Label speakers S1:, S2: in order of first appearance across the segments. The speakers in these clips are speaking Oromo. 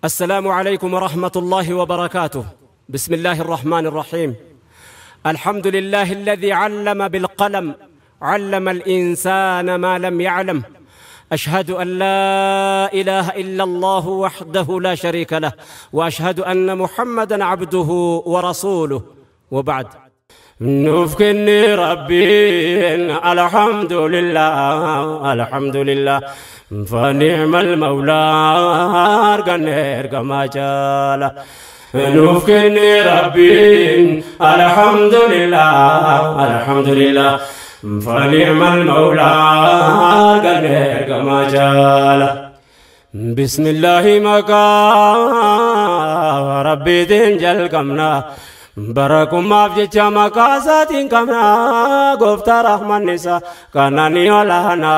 S1: السلام عليكم ورحمة الله وبركاته. بسم الله الرحمن الرحيم. الحمد لله الذي علم بالقلم، علم الإنسان ما لم يعلم. أشهد أن لا إله إلا الله وحده لا شريك له، وأشهد أن محمدا عبده ورسوله، وبعد. نفكني ربي الحمد لله الحمد لله فنعم المولى أرقنير كما جال. نفكني ربي الحمد لله الحمد لله فنعم المولى أرقنير كما جال. بسم الله مكا ربي دنجل كمنا بركم أفجت مكاسات كمنا قفت رحمة النساء كانني ولهنا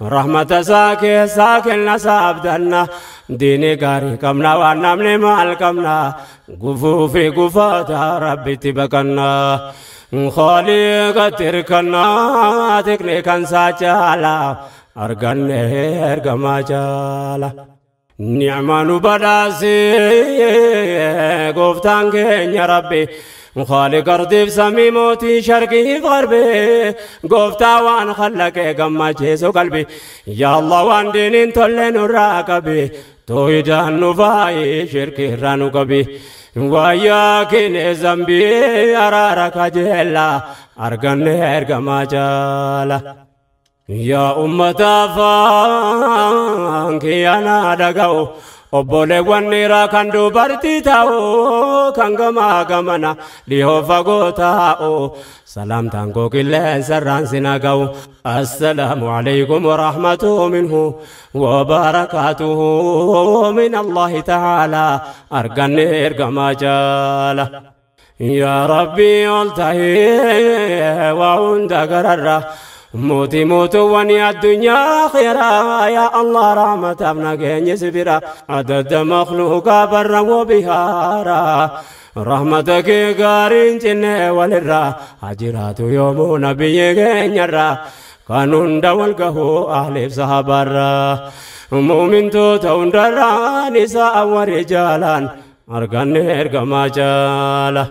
S1: رحمة ساكي ساكن نسابدنا ديني قاري كمنا ونمني مال كمنا قفوفي قفاتا ربي تبكنا خالق تركنا تكني كان ساجالا أرغني أرغما جالا. نعم نبداسي قفتان يا ربي خالق أرضي في موتي شرقي في غربي قفتا وان خلق قما جيسو قلبي يا الله وان دينين تولين الراكبي تويدان نفاي شركي رانو قبي وياك ذنبي أرارك جلا أرغني أرغما جالا. يا أمة فانك يا نادقو obboleewwan dhiiraa kan dubartii ta'u kan gamaa gamana dhihoo fagoo taa'u salaamtaan koo qilleensarraan sin haga'u. Assalaamu alaykum warahmatuhu minhu wabarakaatuhu min Allahi ta'aalaa arganne ergamaa jaala. Yaa Rabbii ol tahee waa hunda gararra موتي موتو وني الدنيا خيرا يا الله رحمة ابنك سبرا عدد مخلوق برا وبهارا رحمتك قارين جنة والرا هجرات يوم نبي يرى قانون دولقه أهل صحابرا مؤمن توتون درا نساء ورجالا أرغن إرغما جالا.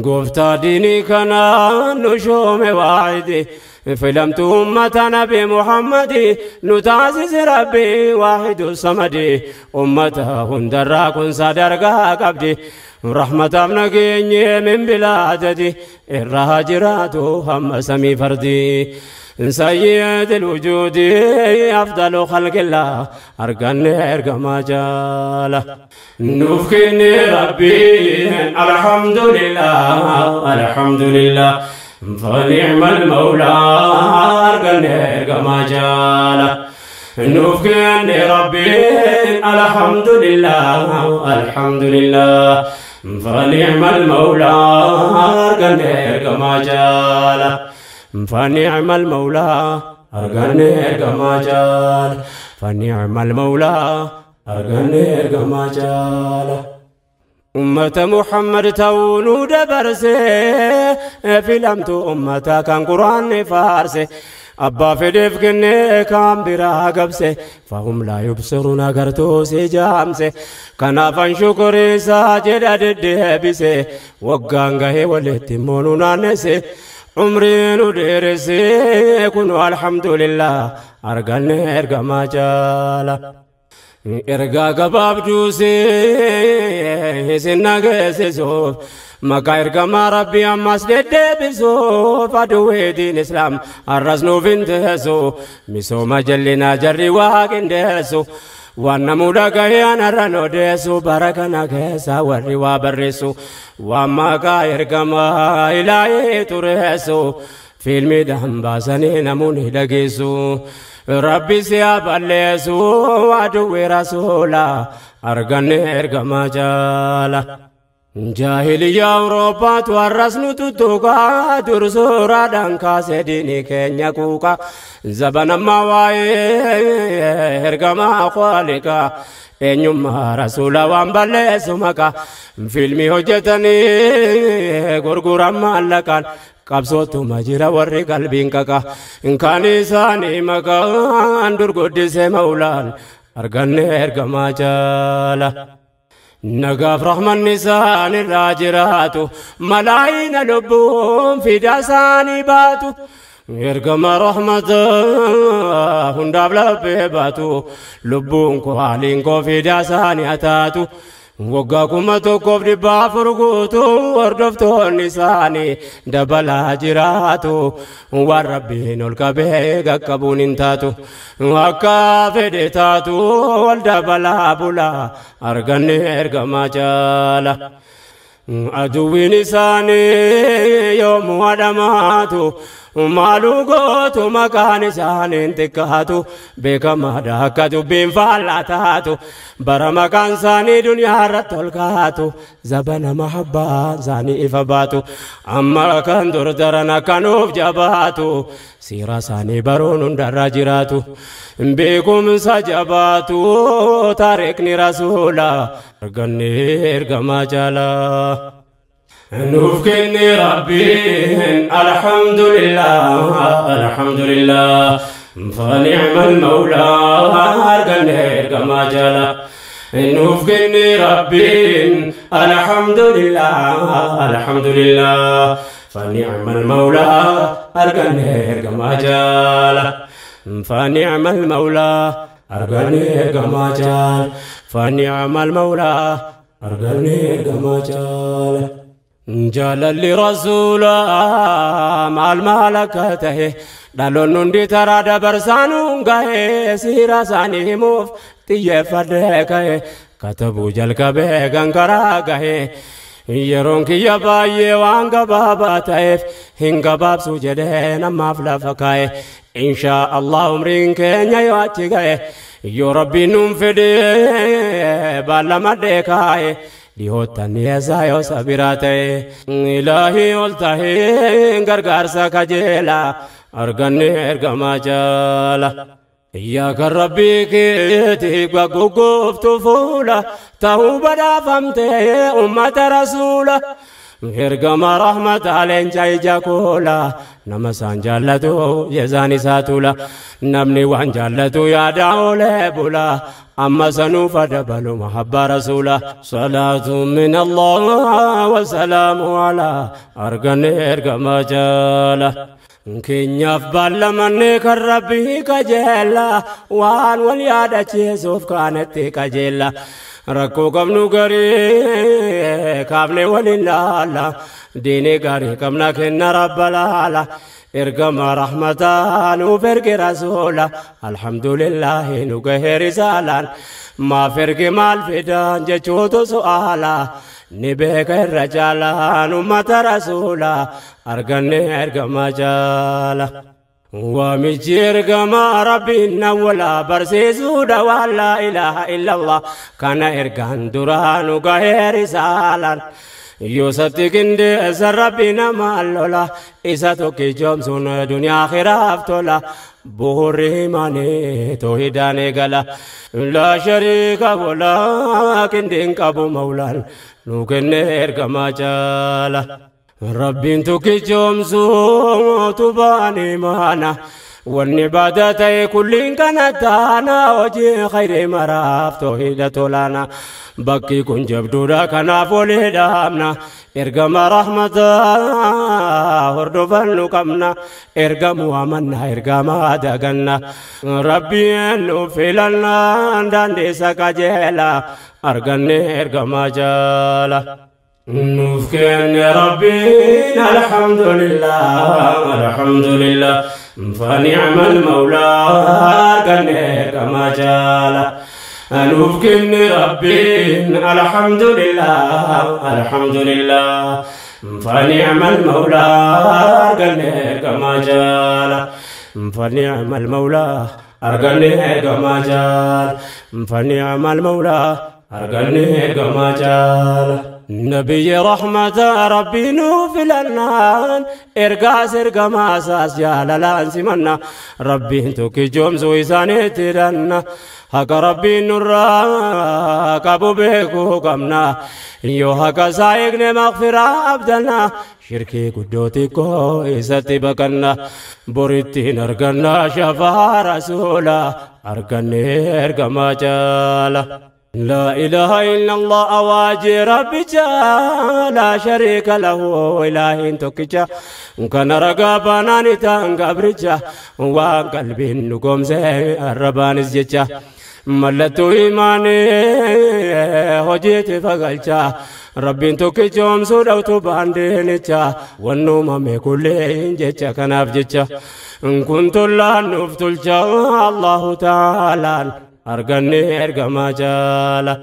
S1: قفتا ديني كان نشوم واحدي فلمت أمة نبي محمد نتعزز ربي واحد الصمد أمته هندرا كن صدرقا قبدي رحمة ابنك من بلادتي الرهاجرات هم سمي فردي سيد الوجود أفضل خلق الله أرقني أرقما جاله. نفكني ربي الحمد لله الحمد لله فنعم المولى أرقني أرقما جاله. نفكني ربي الحمد لله الحمد لله فنعم المولى أرقني أرقما جاله. فنعم المولى أرغني أرغما جال. فنعم المولى أرغني أرغما جال. أمة محمد تونو دبرسي فيلمت أمة كان قرآن فارسي أبا في دفقني كان برا قبسي فهم لا يبصرون قرتوسي جامسي كنافا شكري ساجد دبسي وقانقه والاتمون نانسي عمري ندرسي كنوا الحمد لله أرغني أرغما جالا. إرغا قباب جوسي سنة قسسوف مكا إرغما ربي أمس دبسوف أدوي دين إسلام الرسنو فنتسو مسو مجلنا جري واقن دسو وانا موداكا أنا دسو بركنا كيسا وروا برسو وما كايركما إلهي ترسو فيلمي دهم باسني نموني دقيسو ربي سياب الليسو وعدوي رسولا أرغني إرغما جالا. جاهلية أوروبا تورسنو تتوكا درسورا دانكا سيديني كينيا كوكا زبنا مواي إرغما خالقا eenyummaa rasuula waan balleessu maqaa fiilmii hojjetanii gurguran maallaqaan qabsootuma jira warri qalbiin qaqa kan isaanii maqaan durguddise maulaan Arganne ergamaa jaala. Nagaaf rahmanni isaan irraa jiraatu malaayina lubbuun fida isaanii baatu ergama rahmataa hundaaf laphee baatu lubbuun koo haaliin koo fida isaanii haa taatu waggaa 1400 guutuu hordoftoonni isaanii dabalaa jiraatu waan rabbiin ol qabee qaqqabuun hin taatu akka fedhe taatu wal dabalaa bulaa arganne ergamaa jaala. Aduwwiin isaanii yoomuu adamaatu maaluu gootu maqaan isaaniin xiqqaatu beekamaadha akka dubbiin faallaa taatu bara maqaan isaanii duniyaa irratti ol kaatu zabana mahabbaa isaanii ifa baatu amma kan dur daran akkanuuf jabaatu siira isaanii baruun hundarra jiraatu beekumsa jabaatu taariikni rasuula arganne ergamaa jaalaa. Nuuf kenne Rabbiin alhamdulillah alhamdulillah فنعم المولى arganne ergamaa jaala. Nuuf kenne Rabbiin alhamdulillah alhamdulillah فنعم المولى arganne ergamaa jaala. فنعم المولى arganne ergamaa jaala. فنعم المولى arganne ergamaa jaala. Jaalalli rasuulaa maal maal akka tahe dhaloonni hundi taraa dabarsaanuun gahe siira isaanii himuuf xiyyeeffadhee ka'e katabuu jalqabee gangaraa gahe yeroon kiyya baay'ee waan gabaabaa ta'eef hin gabaabsu jedhee namaaf lafa kaa'e inshaa Allah umriin keenya yoo achi gahe yoo rabbiin nuun fedhe baallamadhee kaa'e dhihootan eessaa yoo sabiraa ta'e ilaahii ol tahee gargaarsa kajeela arganne ergamaa jaala. Yaa kan rabbii keetii gugguuftu fuula ta'uu badhaafamtee ummata rasuula. Ergama rahmataa leenca ija koola nama isaan jaallatu jezaan isaa tula namni waan jaallatu yaada oolee bula amma sanuuf adabalu mahabba rasuula. Salaatu min Allah wa salaamu ala arganne ergamaa jaala. Keenyaaf baallamanne kan rabbii qajeella waan wal yaadachiisuuf kaanetti qajeella. Rakkoo qabnu garii kaafne waliin laalla diinii gaarii qabna kenna rabba laala ergama rahmataa nuuf erge rasuula alhamdulillahi nu gahee risaalaan maaf erge maal fidaan jechuutu su'aala ni beeka irra jaalaan ummata rasuula arganne ergamaa jaala. Waamichi ergamaa rabbiin awwalaa barsiisuudha waan laa ilaaha illallah kana ergaan duraa nu gahee risaalaan yoo sabti qindeessa rabbi namaan lola isa tokkichoomsuun duniyaa akhiraaf tola bu'uurri himaanii toohidaan eegala laa shariika walaa qindiin qabu mawlaan nu kenne ergamaa jaala. Rabbiin tokkichoomsuu tubaan imaana wanni baada ta'e kulliin kana taana hojii khayrii maraaf toohida tolaana bakki kun jabduudha kanaaf walii dhaabna ergama rahmataa hordofannu qabna ergamuu amanna ergamaa daganna rabbiin nu filannaan daandeessa qajeela arganne ergamaa jaala. Nuuf kenne Rabbiin alhamdulillah alhamdulillah فنعم المولى arganne ergamaa jaala. Nuuf kenne Rabbiin alhamdulillah alhamdulillah فنعم المولى arganne ergamaa jaala. فنعم المولى arganne ergamaa jaala. فنعم المولى arganne ergamaa jaala. نبي رحمة ربي نوف لنان إرقاس إرقما أساس جالالان سمنا ربي انتوكي جومسو إساني تيرنا حق ربي نورا قبو بيكو قمنا يو حق سايقن مغفرة أبدلنا شركي قدوتي كو إساتي بكنا بوريتي نرقنا شفا رسولا Arganne ergamaa caala. لا إله إلا الله أواجي ربي لا شريك له إله توكيا كان رقابنا نتان قبرجا وقلبي نقوم زي الربان الزجا ملتو إيماني هجيت فقلجا ربي توكيجوم سودوتو باندينيجا والنوم ميكولين جيجا كناف جيجا كنت لا نفتلجا الله تعالى أرغني إرغما جالا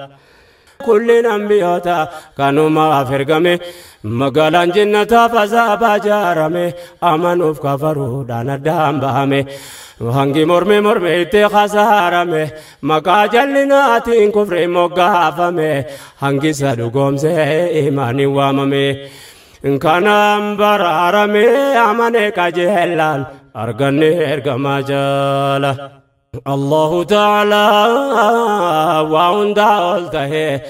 S1: كل أنبياتا كانوا ما فرغمي مقالان جنة فزابا جارمي أمنوا كفروا دانا دام بامي وهنگي مرمي مرمي تي خسارمي مقاجلناتين كفر مقافمي هنگي سدو قومسي إيماني واممي إن كان أمبرارمي أمني كجهلان أرغني إرغما جالا الله تعالى وعند أولته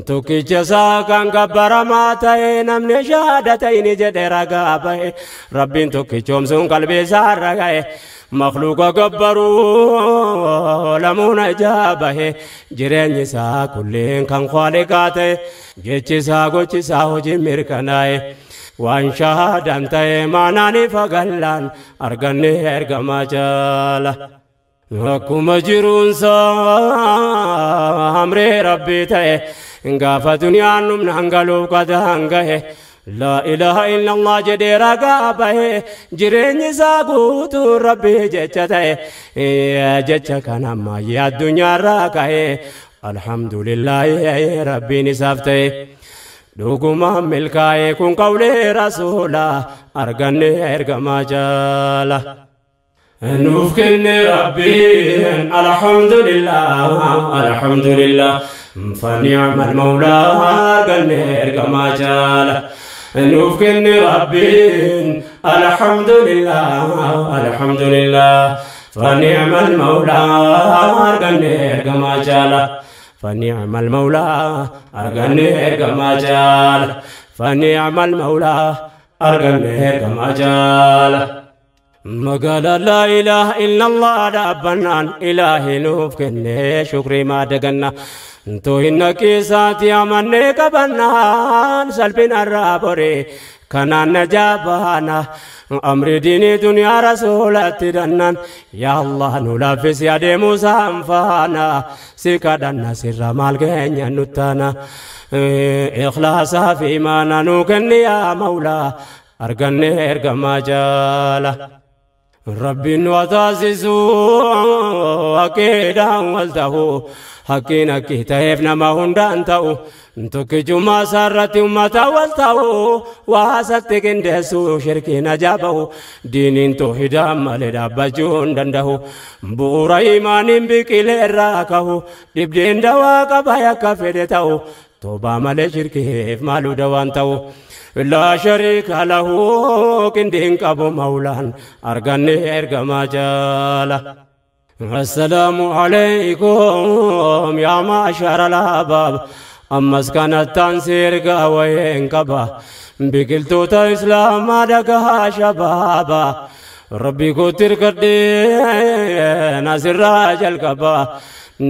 S1: توكي جزا كان كبر ما تين من شهادتين جد رقابه ربين توكي جومسون قلبي سارقه مخلوق كبروا لمون جابه جرين سا كلين كان خالقاته جيتي سا غوتي سا هوجي ميركناي وان شهادنته ماناني فغلان أرغني إرغما جالا Akkuma jiruunsa amree rabbii ta'e gaafa duniyaan humnaan galuuf qadaan gahe laa ilaaha illallah jedhee ragaa bahe jireenyi isaa guutuu rabbii jecha ta'e jecha kana ammayyee addunyaarraa ka'e alhamdulillaahi rabbiin isaaf ta'e dhugumaan milkaa'e kun qawlee rasuulaa arganne ergamaa jaala. نوفكن ربي الحمد لله الحمد لله فنعم المولى قلنير كما جال نوفكن ربي الحمد لله الحمد لله فنعم المولى قلنير كما جال فنعم المولى قلنير كما جال فنعم المولى قلنير كما جال مقال لا إله إلا الله ربنا إلهي نوفكني شكري ما دقنا تو إنك ساتي أمني قبنا سلبنا الرابري كان نجابانا أمر ديني دنيا رسولة دنان يا الله نلافس يا دي موسى سكدنا سر مالك نتانا إخلاصا في ما نوكني يا مولا أرغني إرغما جالا ربي وتعززو أكيدا والته حقنا كتابنا ما هندان تاو تكجما سرت أمتا والته واسطك اندسو شركنا جابه دين توحيدا مالدا بجون دنده بورا إيمان بكل راكه دبدين دوا كبايا كفدته توبا مال شركه مالو دوان تاو لا شريك له كندين كابو مولان أرغني إرغما جالا السلام عليكم يا معشر الأحباب أما سكنت تنسير قوين كبا بقلتو إسلام دقها شبابا ربي كتر كدين ناصر راجل كبا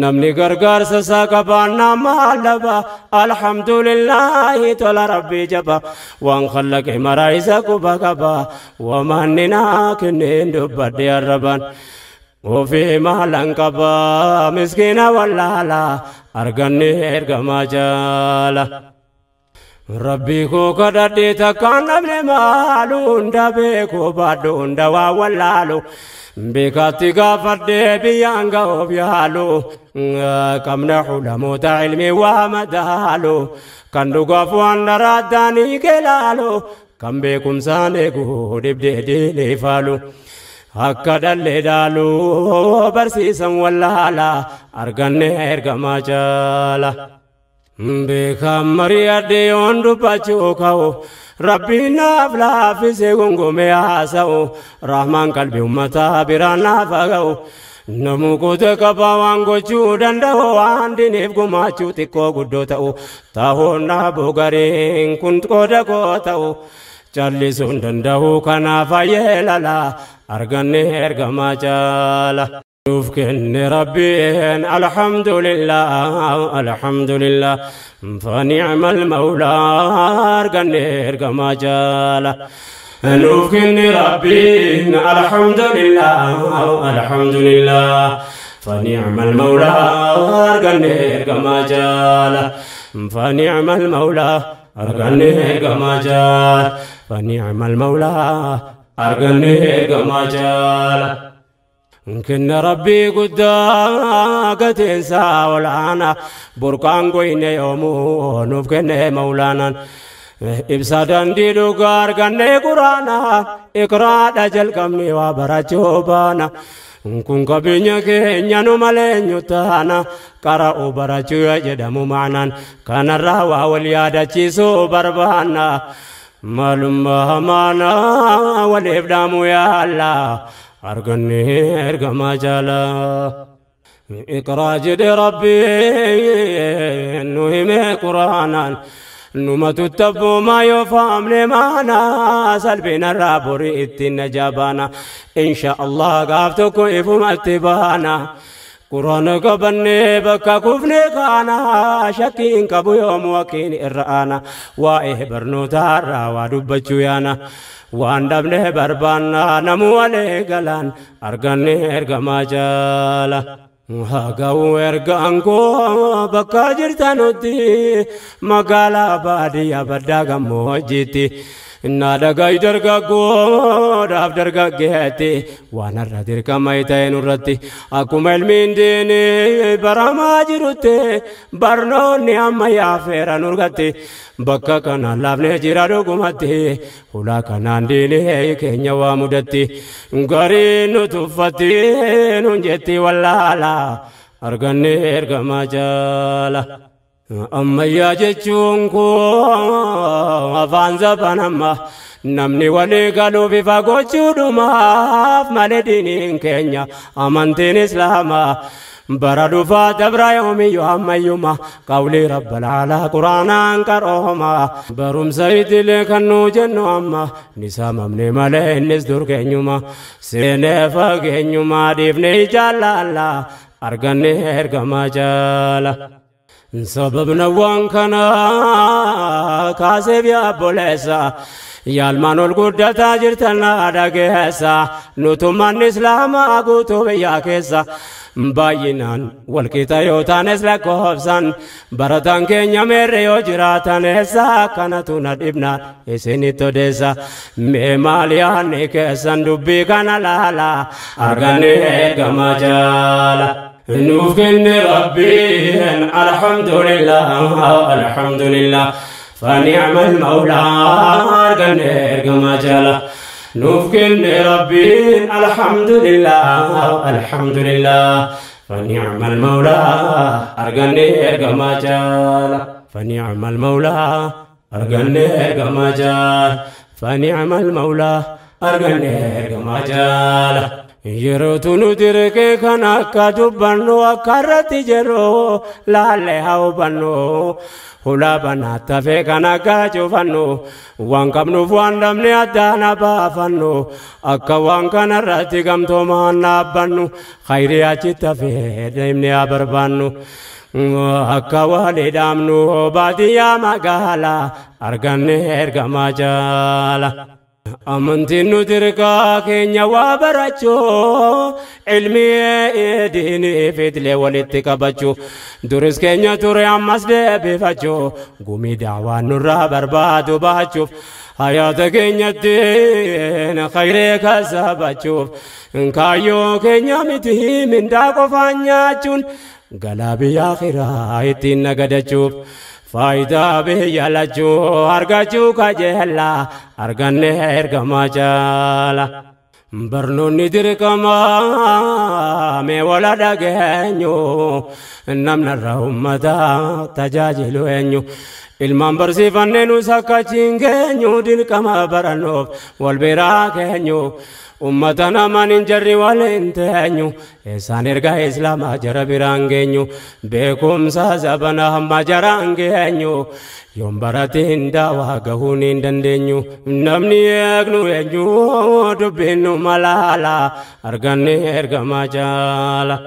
S1: نمني غرغر سسا كبانا مالبا الحمد لله تولى ربي جبا وان خلق مرايسا كوبا كبا ومننا كنين دبدي الربان وفي مالن كبا مسكينة ولا لا أرغني إرغما جالا ربي كو كددي تكان نمني مالون دبي كوبا دون دوا ولالو بكاتي غفر بيانغا وبيالو كم نحو لموت علمي ومدالو كان دغفوان راداني كلالو كم بكم سانيكو دبدي دي فالو هكذا اللي دالو برسيسا ولا لا أرغني إرغما جالا بكمري أديون دباچو ربي نافلا في سيغونغو مياسو رحمن قلبي أمتا برانا فغو نمو قد كبا وانغو چودن دهو واندي نفغو ماچو تكو قدو تاو تاهو نابو غرين كنت قد قوتاو چالي سندن دهو كنا فايلالا أرغني إرغما جالا. Nuuf kenne Rabbiin alhamdulillah alhamdulillah فنعم المولى arganne ergamaa jaala. Nuuf kenne Rabbiin alhamdulillah alhamdulillah فنعم المولى arganne ergamaa jaala. فنعم المولى arganne ergamaa jaala. فنعم المولى arganne ergamaa jaala. Kenna Rabbii guddaa gateensaa olaanaa burqaan goyne yoomuu nuuf kenne Mawlaanaan. Ibsa dandii dhugaa arganne Quraanaa iqraadha jalqabne waa barachuu baana. Kun qabeenya keenya nu malee eenyu taana qara'uu barachuu jedhamu maanaan kanarraa waa wal yaadachiisuu barbaanna. Maalummaa hamaanaa waliif dhaamuu yaalla arganne ergamaa jaalaa. Iqraa jedhe Rabbiin nu hime Quraanaan numatu tabbumaa yoo faamne maanaa salphinarraa borii ittiin najabaana insha Allah gaaf tokko ifumatti baana. Quraana qabannee bakka kufne kaana shakkiin qabu yoomu wakiin irra aana waa'ee barnootaarraa waa dubbachuu yaana waan dhabne barbaanna namu walee galaan arganne ergamaa jaala. Haga'u ergaan koo bakka jirtanutti magaalaa baadiyyaa baddaa gammoojjiitti. Na dhagai dargaggoodhaaf dargaggeetti waan har'a dirqama ta'e nurratti akkuma ilmiin diinii baramaa jirutti barnoonni ammayyaa feera nurgatti bakka kanaan laafnee jira dhugumatti hulaa kanaan diinii keenya waa mudatti gariin nu tuffatti nun jetti wallaala arganne ergamaa jaala. Ammayyaa jechuun koo afaan zabanamma namni walii galuuf ifa gochuudhumaaf malee diiniin keenya amantiin Islaamaa bara dhufaa dabra yoomiyyuu ammayyuma qawlii rabbal aalaa Quraanaan qarooma barumsa idilee kan nuu jennu amma ni saamamne malee innis dur keenyuma seenee fageenyuma dhiifne jaalaala arganne ergamaa jaala. Sababna waan kana kaaseef yaabboleessa yaalmaan ol guddataa jirtan dhageessa nutummaan Islaamaa guutuu biyyaa keessa baay'inaan walqixa yoo taanes lakkoofsan barataan keenya meerre yoo jiraatan eessa kanatu na dhibna isinitti odeessa mee maal yaadni keessan dubbii kana laala arganne ergamaa jaala. Nuuf kenne Rabbiin alhamdulillah alhamdulillah فنعم المولى arganne ergamaa jaala. Nuuf kenne Rabbiin alhamdulillah alhamdulillah فنعم المولى arganne ergamaa jaala. فنعم المولى arganne ergamaa jaala. فنعم المولى arganne ergamaa jaala. Yerootu nu dirqee kan akka dubbannu akka irratti jirru laallee haa hubannu hulaa banaa tafee kan akka cufannu waan qabnuuf waan dhabne addaan baafannu akka waan kana irratti gamtoomaan dhaabbannu khayrii achi tafee deemnee haa barbaannu akka walii dhaamnu baadiyyaa magaalaa arganne ergamaa jaala. Amantiin nu dirqaa keenya waa barachuu ilmii diinii fidilee walitti qabachuu duris keenya ture ammas deebifachuu gumii daawaan nurraa barbaadu baachuuf hayaata keenyatti khayree kasabachuuf kaayyoo keenya miti mindaa qofaan nyaachuun galaa biyya akhiraa ittiin nagadachuuf. Faayidaa biyya lachuu argachuu kajeella arganne ergamaa jaala. Barnoonni dirqamaa mee wala dhageenyu namnarra uummata tajaajilu eenyu. Ilmaan barsiifannee nus akka achiin geenyu dirqama barannoof wal biraa keenyu. Ummata namaan hin jarri waliin teenyu eessaan ergaa islaamaa jara biraan geenyu beekumsa zabana hamma jaraan geenyu yoon baratiin daawaa gahuun hin dandeenyu namni eegnu eenyu dubbiin nu malaala arganne ergamaa jaala.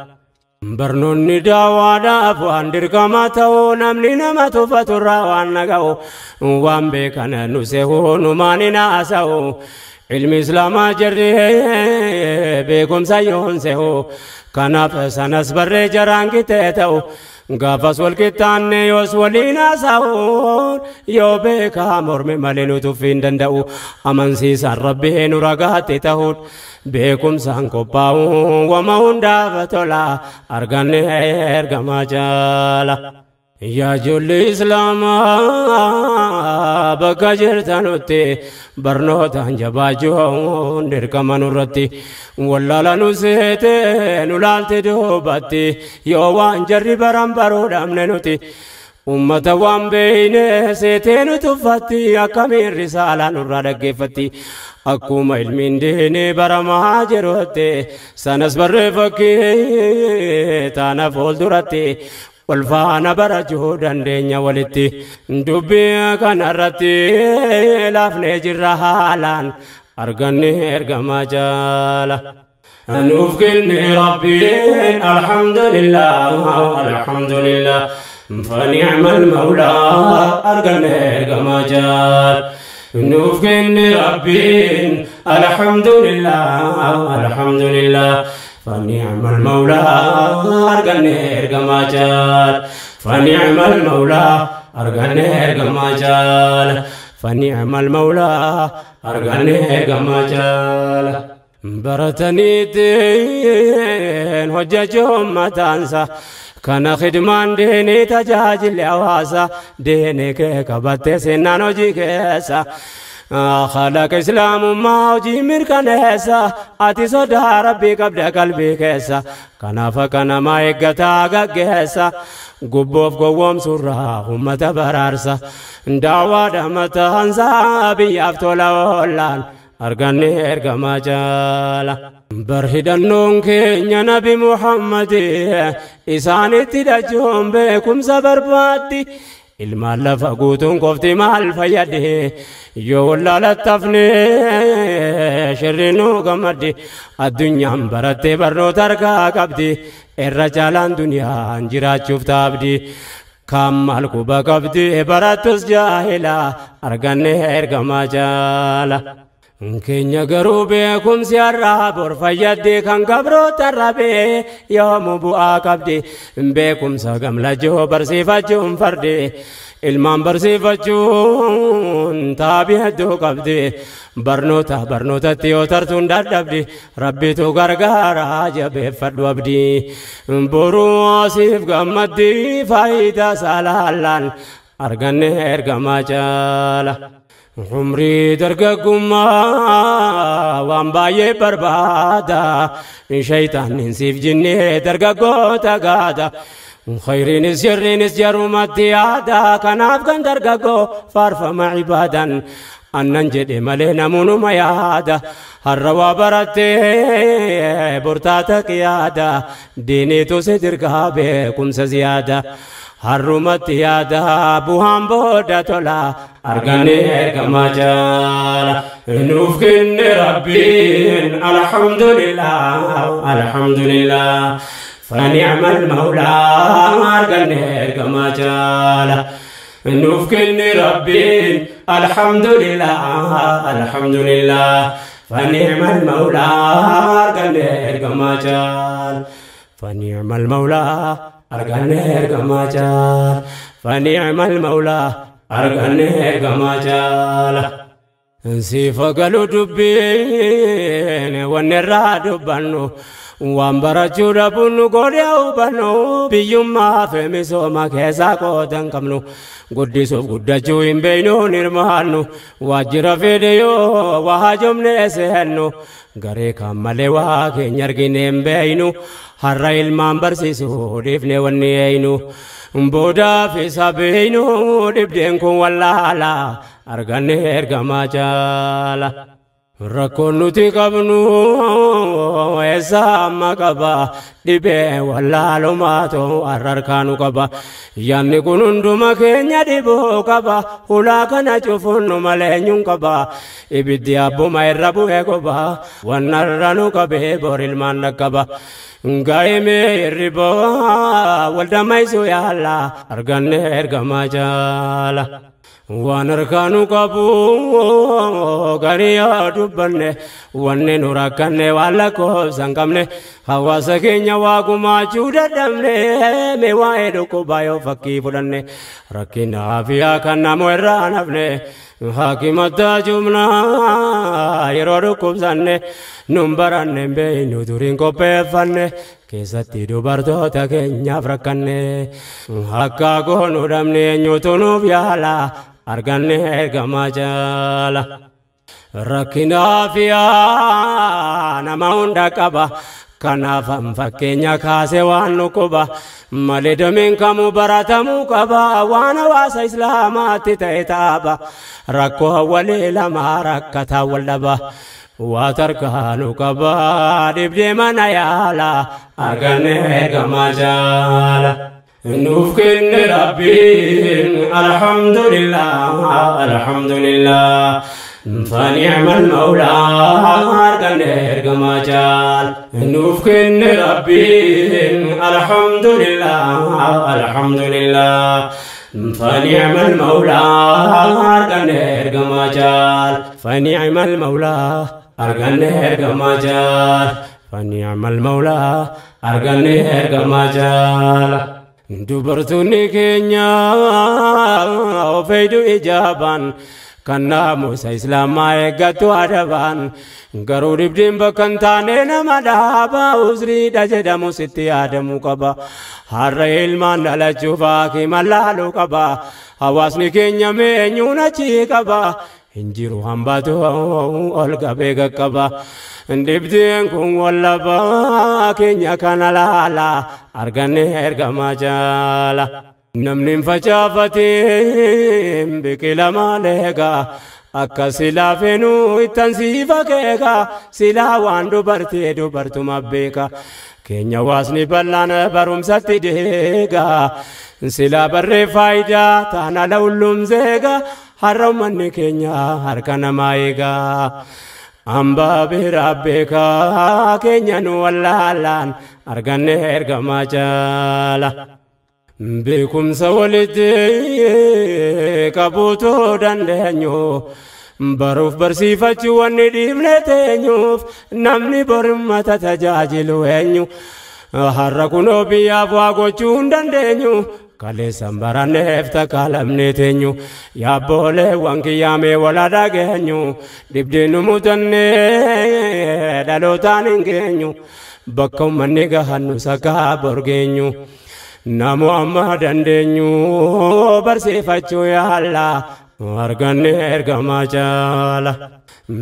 S1: Barnoonni daawaadhaaf waan dirqama ta'u namni nama tuffaturraa waan naga'u waan beekan nu sehu numaan hin haasa'u. Ilmi islaamaa jarri beekumsa yoon sehu kanaaf sanas barree jaraan qixee ta'u gaafas wal qixxaanne yoos waliin haasa'uun yoo beekaa morme malee nu tuffii hin danda'u amansiisaan rabbii nu ragaatti ta'uun beekumsaan qophaa'uun wama hundaaf tola arganne ergamaa jaala. Yaa ijoollee islaamaa bakka jirtanutti barnootaan jabaachuun dirqama nurratti wallaala nu seete nu laalte duubatti yoo waan jarri baran baruu dhabne nuti ummata waan beeyne seetee nu tuffatti akkamiin risaalaa nurraa dhaggeeffatti akkuma ilmiin diinii baramaa jirutti sanas barree fakkii taana fuulduratti walfaana barachuu dandeenya walitti dubbii kanarratti laafnee jirra haalaan arganne ergamaa jaala. Nuuf kenne Rabbiin alhamdulillah alhamdulillah فنعم المولى arganne ergamaa jaala. Nuuf kenne Rabbiin alhamdulillah alhamdulillah فنعم المولى أرجني إرجما جال فنعم المولى أرجني إرجما جال فنعم المولى أرجني إرجما جال برتني هججهم ما تنسى كان خدمان ديني تجاجل حواسا ديني كبت سنان وجي كيسا خلق إسلام ما وجي mirkaneessa ati sodaa rabbii qabda qalbii keessa kanaaf akka namaa eeggataa gaggeessa gubboof gowwoomsurraa ummata baraarsa daawaadha mataansaa biyyaaf tola oollaan arganne ergamaa jaala. Bar hidhannoon keenya nabi Muhammad isaanitti dhachuun beekumsa barbaaddi. Ilmaan lafa guutuun qofti maal fayyade yoo wallaalattafne shirri nu gammaddi addunyaan barattee barnoota harkaa qabdi irra caalaan duniyaan jiraachuuf taabdi kan maal quba qabdi barattus jaahila arganne ergamaa jaala. Keenya garuu beekumsi har'aa bor fayyadde kan gabroota rabee yoomu bu'aa qabdi beekumsa gamlajoo barsiifachuun fardi ilmaan barsiifachuun taabii hedduu qabdi barnoota barnootatti yoo tartuun dadhabdi rabbitu gargaara jabeeffadhu abdii boruu asiif gammaddi faayidaa saalaallaan arganne ergamaa jaala. Umrii dargaggummaa waan baay'ee barbaada shayitaanni siif jinnee dargaggoota gaada khayriinis sirriinis jarumatti yaada kanaaf kan dargaggoo faarfama ibaadan annan jedhe malee namunuma yaada har'a waa barattee bortaata qiyaada diiniitu si dirgaa beekumsa ziyaada. Harrumatti yaada bu'aan booda tola arganne ergamaa jaala. Nuuf kenne Rabbiin alhamdulillah alhamdulillah فنعم المولى arganne ergamaa jaala. Nuuf kenne Rabbiin alhamdulillah alhamdulillah فنعم المولى arganne ergamaa jaala. فنعم المولى arganne ergamaa jaala فنعم المولى arganne ergamaa jaala. Sifa galu dubbiin wanni irraa dubbannu waan barachuu dhabuun nu godhe hubannu biyyummaa fi misooma keessaa qooda hin qabnu guddisuuf guddachuu hin beeknuun hirmaannu waajjira fedhe yoo waa hajomnee seennu garee kan malee waa keenya argine hin beeknu har'a ilmaan barsiisuu dhiifne wanni eeynu boodaaf isa beeknu dhibdeen kun wallaala arganne ergamaa jaala. Rakkoon nuti qabnu eessa amma qaba dhibee wallaalumaatu har'arkaanu qaba yaanni kun hunduma keenya dhibuu qaba hulaa kana cufuun nu malee eenyuun qaba ibiddi abbuma irra bu'ee qoba wannarra nu qabee bor ilmaan dhaqqaba gaa'imee hirribaa waldammaysuu yaala arganne ergamaa jaala. Waan harkaanu qabu garii yoo dubbanne wanni nu rakkanne waan lakkoofsa hin qabne hawaasa keenya waa gumaachuu dadhabne mee waa'ee dhukkubaa yoo fakkii fudhanne rakkina afiyaa kan namu irraa nafne hakimatta jumnaa yeroo dhukkubsanne nun baranne hin beeynu duriin qopheeffanne keessatti dubartoota keenyaaf rakkanne akka goonu dhabne eenyutu nuuf yaala arganne ergamaa jaala. Rakkina afiyaa nama hunda qaba kanaaf an fakkeenya kaase waan nu quba malee dameen kamuu baratamuu qaba waan hawaasa islaamaatti ta'e taaba rakkoo walii lama rakkataa wal dhaba. Waa tarkaanu qaba dhibdee mana yaala arganne ergamaa jaala. Nuuf kenne Rabbiin alhamdulillah alhamdulillah فنعم المولى أرغني إرغما جال نوف كن ربي الحمد لله الحمد لله فنعم المولى أرغني إرغما جال فنعم المولى أرغني إرغما جال فنعم المولى أرغني إرغما جال dubartoonni keenya ofeedu ijaabaan kan naamusa islaamaa eeggattu adabaan garuu dhibdiin bakka hin taane nama dhaaba uzriidha jedhamu sitti yaadamuu qaba har'a ilmaan dhalachuuf haakima laaluu qaba hawaasni keenya meenyuun achii qaba hin jiru hambatu ol qabee qaqqaba dhibdeen kun wallabaa keenya kana laala arganne ergamaa jaala. Namni hin facaafatiin biqila maaleega akka silaa fenuu ittan siifa keeka silaa waan dubartee dubartuma beeka keenya hawaasni bal'aan barumsatti deega silaa barree faayidaa taana lawulluum zeega har'a uummanni keenya harka namaa eega. Hambaa biraa beekaa keenya nu wallaalaan arganne ergamaa jaala. Beekumsa walitti qabuutu dandeenyu baruuf barsiifachuu wanni dhiifne teenyuuf namni borummata tajaajilu eenyu har'a kunoo biyyaaf waa gochuu hin dandeenyu kaleessan baranneef takaalamne teenyu yaabbooleewwan kiyyaamee wal dhageenyu dhibdeen nu mutannee dhalootaan hin geenyu bakka uummanni gahannu sakkaa borgeenyu. Namu amma dandeenyu barsiifachuu yaala arganne ergamaa jaala.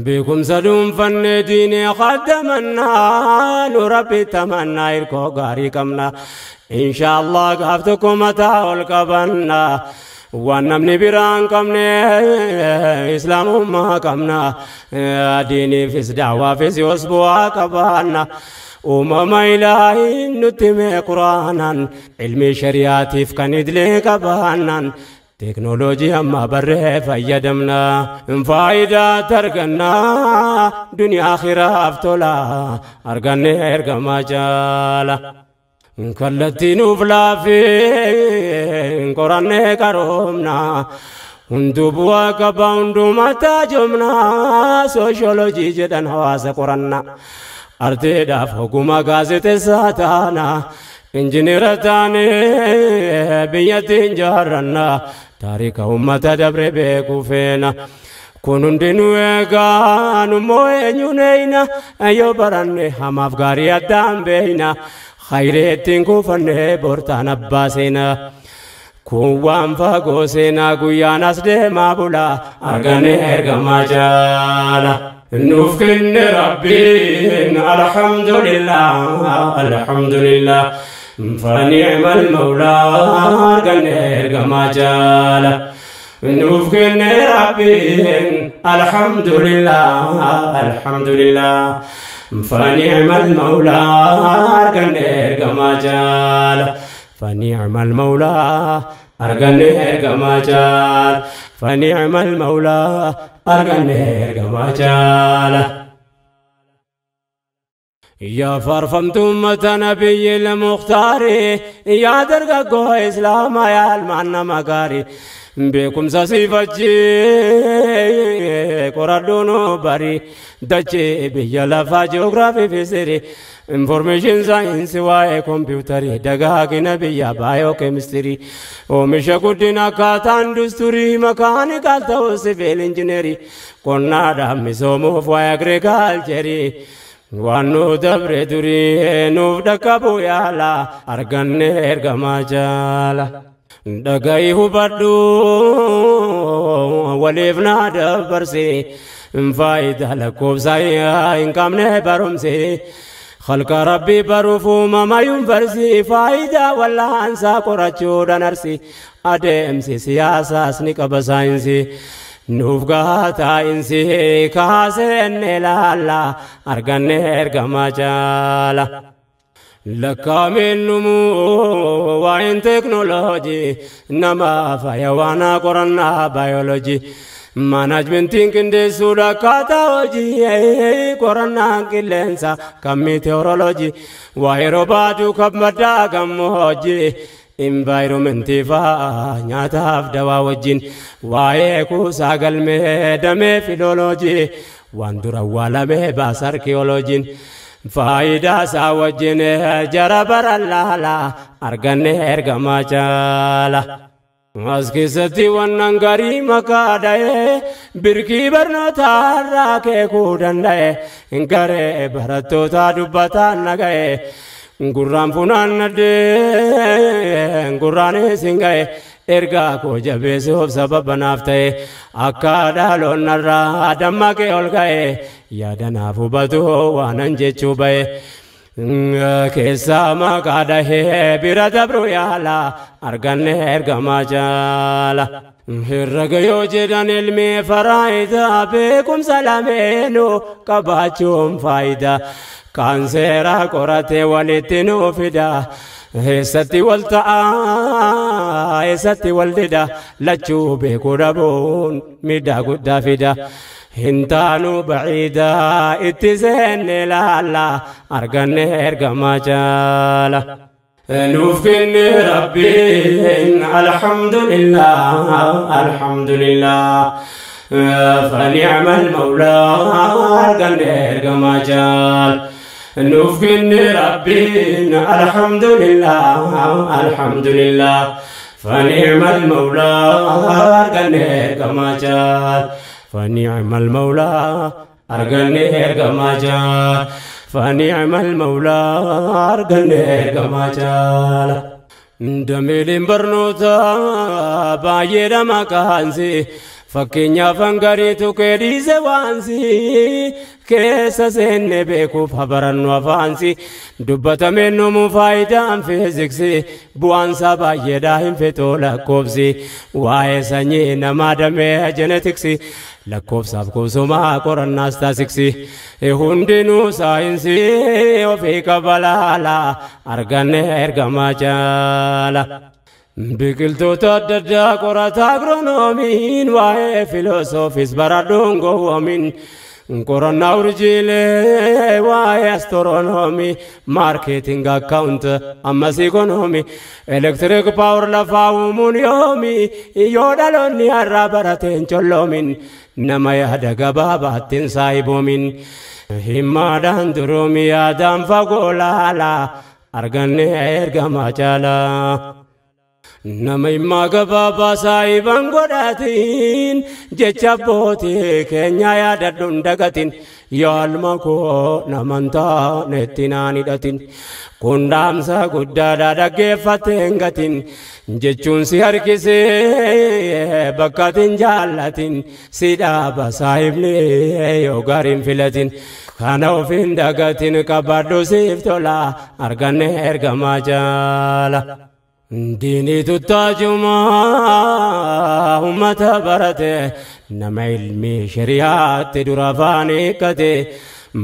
S1: Beekumsa dhuunfannee diinee qaddamannaa nu rabbi tamannaa hirkoo gaarii qabna. Inshaallah gaaf tokko mataa ol qabanna waan namni biraa hin qabne islaamummaa qabna diiniifis daawaafis yoos bu'aa qabaanna. Uumama ilaahiin nutti mee quraanaan ilmi shari'aatiif kan idilee qabaannaan teeknooloojii amma barree fayyadamna faayidaa targanna duniyaa akhiraaf tola arganne ergamaa jaala. Kallattii nuuf laafee qorannee qaroomna hunduu bu'aa qaba hundumaa taajomna sooshoolojii jedhan hawaasa qoranna. Arteedhaaf ogummaa gaazexeessaa taana injineera taane biyyatti ijaarranna taarika uummata dabre beekuu feena. Kun hundinuu eegaa nummoo eenyuun eeyna yoo baranne hamaaf gaarii addaan beeyna hayree ittiin kuufanne bortaan abbaa seena. Kun waan fagoo seenaa guyyaan as deemaa bula arganne ergamaa jaala. Nuuf kenne Rabbiin alhamdulillah alhamdulillah فنعم المولى أرغني إرغما جالا. Nuuf kenne Rabbiin alhamdulillah alhamdulillah فنعم المولى أرجن إرجما جال فنعم المولى أرجن إرجما جال فنعم المولى أرجن إرجما جال يا فرفمت أمة نبي المختار يا درقة إسلام يا المعنى مقاري بكم سيفتي قردونو باري دچي بيا لفا جيوغرافي فيزري انفورميشن ساينس واي كمبيوتري دغاغنا بيا بايو كيمستري ومش قدنا كاتان دستوري ميكانيكال تو سيفيل انجينيري كنا دامي فواي اگريكالچري وانو دبر دري نوف دكبو يالا ارغن ارغما جالا دغاي هبدو وليفنا دبرسي فايدة لكوبساي إن كامنه برمسي خلق ربي بروفو ما ينفرسي فايدة ولا أنسى قرأتشو دنرسي أدمسي سياسة سنك بساينسي نوفغا تاينسي كاسن لالا أرغن إرغما جالا لكامل نمو وين تكنولوجي نما فيوانا قرنا بيولوجي مانجمنتين كندي سودا كاتاوجي قرنا كلنسا كميتيورولوجي وايروبادو كبمدا كموجي انفايرومنتي فا نياتاف دوا وجين وايكو ساغل مي دمي فيلولوجي واندورا والا مي باساركيولوجين فايدة ساوجين جربر لالا أرغن إرغما جالا أسكي وننغري مكاداي بركي برنوتا راكي كودن انكاري برتوتا دبتا نغاي غرام فنان ندي غراني سنغاي ergaa koo jabeessuuf sababa naaf ta'e akka dhaloonni irraa dammaqee ol ka'e yaada naaf hubatu waanan jechuu ba'e keessaa maqaa dhahee bira dabru yaala arganne ergamaa jaala. Herrega yoo jedhan ilmi faraayidaa beekumsa lameenuu qabaachuun faayidaa kan seera qoratee walitti nuu fida. Eessatti wal ta'a eessatti wal dida lachuu beekuu dhabuun miidhaa guddaa fida. Hin taanu baciidaa itti seenne laalla arganne ergamaa jaala. Nuuf kenne Rabbiin alhamdulillah alhamdulillah فنعم المولى arganne ergamaa jaala. نوف كن ربنا الحمد لله الحمد لله فنعم المولى أرغني كما جاء فنعم المولى أرغني كما جاء فنعم المولى أرغني كما جاء دميلين برنوتا بايدا مكانسي Fakkeenya fangariitu keedhiise waansi keessa seenne beekuuf habarannu afaansi dubbatameen numu faayidaan fiiziksii bu'aansaa baay'eedhaa hin fixuu lakkoofsi waa'ee sanyii namaa damee jenetiksii lakkoofsaaf kuusumaa qorannaas taasiksi hundinuu saayinsii ofii qabalaala arganne ergamaa jaala. Biqiltoota adda addaa qorata agronoomiin waa'ee filoosoofis baradhuun gowwoomin qorannaa urjiilee waa'ee astiroonoomii maarkeeting akkaawunt ammas ikonoomii elektiriik paawar lafaa uumuun yoomi yoo dhaloonni har'aa barateen colloomin nama yaada gabaabaattiin saayiboomin himmaadhaan duroomi yaadaan fagoo laala arganne ergamaa jaalaa. Nama himmaa gabaabaa saahiban godhatiin jecha abbootii keenya yaadadhuun dagatin yaalma koo namantaa neetti naan hidhatin kun dhaamsa guddaadha dhaggeeffateen gatin jechuun si harkisee bakkatin jaallatin si dhaaba saahibni yoo gaariin filatin kana ofiin dagatin qabadhu siif tola arganne ergamaa jaala. Diinii tuttaajumaa ummata barate nama ilmi shari'aatti dura afaan hiikkate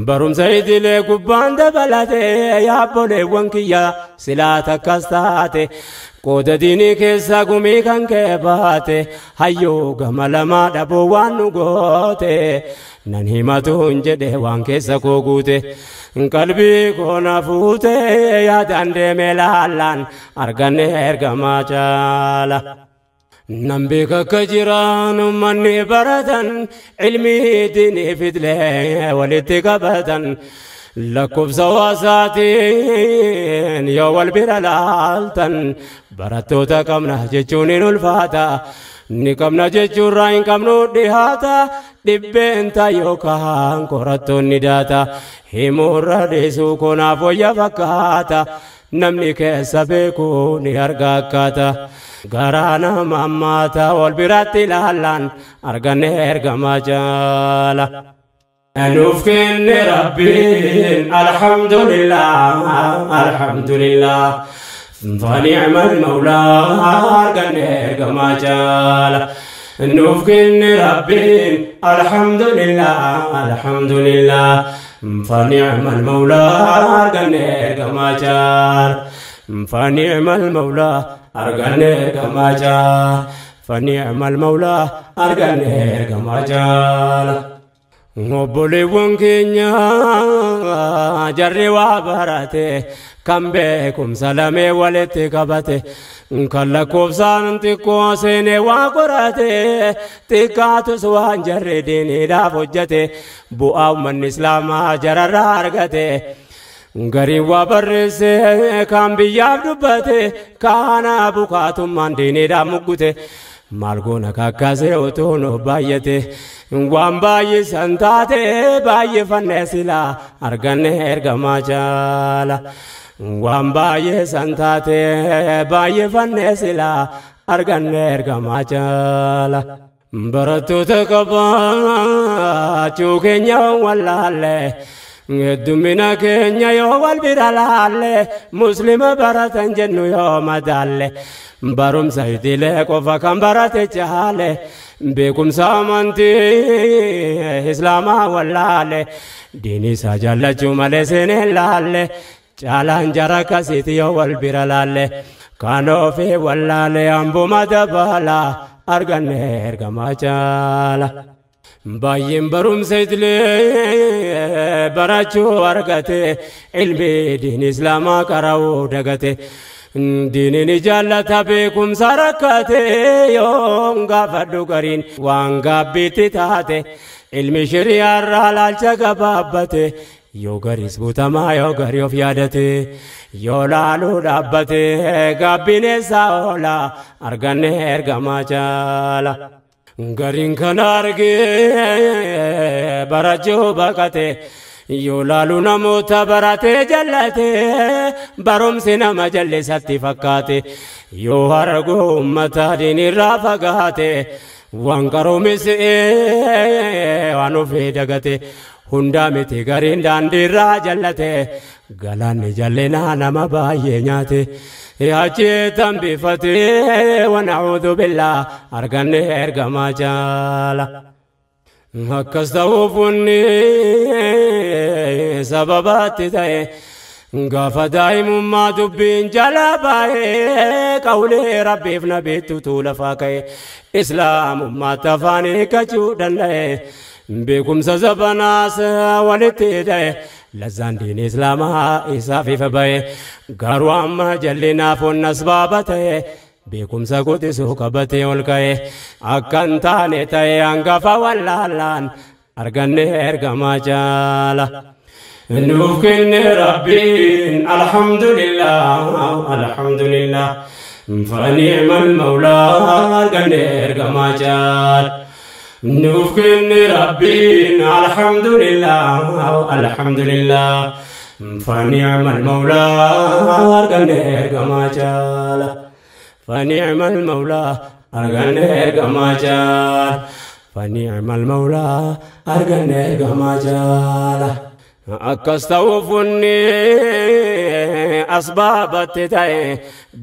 S1: barumsa idilee gubbaan dabalate yaabboleewwan kiyya silaa takkas taate qooda diinii keessa gumii kan kee baate hayyuu gama lamaa dhaboo waan nu goote nan himatuun jedhe waan keessa koo guute qalbii koo na fuute yaadaan deemee laallaan arganne ergamaa caala. Nan beeka akka jiraan ummanni baratan ilmii diinii fidlee walitti qabatan lakkoofsa hawaasaatiin yoo wal bira laaltan barattoota qabna jechuun hin ulfaata. Ni qabna jechuurraa hin qabnu dhihaata dhibbeenta yookaan qorattoonni daata himuurra dhiisuu konaaf wayya fakkaata namni keessa beeku ni arga akkaata garaa nama ammaata wal biratti ilaallaan arganne ergamaa jaala. Nuuf kenne Rabbiin alhamdulillah alhamdulillah. فنعم المولى أرقني كما جال نوفكن ربي الحمد لله الحمد لله فنعم المولى أرقني كما جال فنعم المولى أرقني كما جال فنعم المولى أرقني كما جال Obboleewwan keenya jarri waa barate kan beekumsa lamee walitti qabate kan lakkoofsaan xiqqoo seenee waa qorate xiqqaatus waan jarri diiniidhaaf hojjete bu'aa uummanni islaamaa jararraa argate. Gariin waa barreesse kan biyyaaf dubbate kaana bukaatummaan diiniidhaaf muggute. Maal goona kakkaasee utuu nu baay'ate waan baay'isan taate baay'ifannee silaa arganne ergamaa jaala. Waan baay'isan taate baay'ifannee silaa arganne ergamaa jaala. Barattoota qabaachuu keenya wallaalle heddumina keenya yoo wal bira laalle muslima baratan jennu yoo madaalle barumsa idilee qofa kan barate caale beekumsa amantii islaamaa wallaale diinii isaa jaallachuu malee seenee laalle caalaan jara akkasiiti yoo wal bira laalle kan ofii wallaale hambuma dabalaa arganne ergamaa caala. Baay'een barumsa idilee barachuu argate ilmi diin islaamaa qara'uu dagate diiniin jaallata beekumsa rakkate yoon gaafadhu gariin waan gaabbiitti taate ilmi shiriyaarraa laalcha gabaabbate yoo gariis guutamaa yoo garii of yaadate yoo laaluu dhaabbate gaabbiin eessaa oola arganne ergamaa jaala. Gariin kan argee barachuu baqate yoo laalu namoota baratee jallate barumsi nama jallisatti fakkaate yoo argu uummata diinirraa fagaate waan qaroomisee waan ofii dagate hundaa miti gariin daandiirraa jallate galaanni jallinaa nama baay'ee nyaate. Achi tambifate wana'uudhu billaa arganne ergamaa jaala. Akkas ta'uuf wanni sababaatti ta'e gaafa daa'imummaa dubbiin jala baay'ee qawlee rabbiif nabiitti utuu lafaa ka'e islaamummaatti afaan hiikkachuu danda'e beekumsa zabanaas walitti hidhee lazzaan diinii islaamaa isaaf ifa ba'e garuu amma jallinaaf onnas baaba ta'e beekumsa quxisuu qabatee ol ka'e akka hin taane ta'e hangafa wallaalaan arganne ergamaa jaala. Nuuf kenne Rabbiin alhamdulillah alhamdulillah fani'mal mawlaa arganne ergamaa jaala. Nuuf kenne Rabbiin alhamdulillah alhamdulillah fani'mal mawlaa arganne ergamaa jaala. فنعم المولى أرجعني كما جال فنعم المولى أرجعني كما جال. Akkas ta'uuf wanni asbaabatti ta'e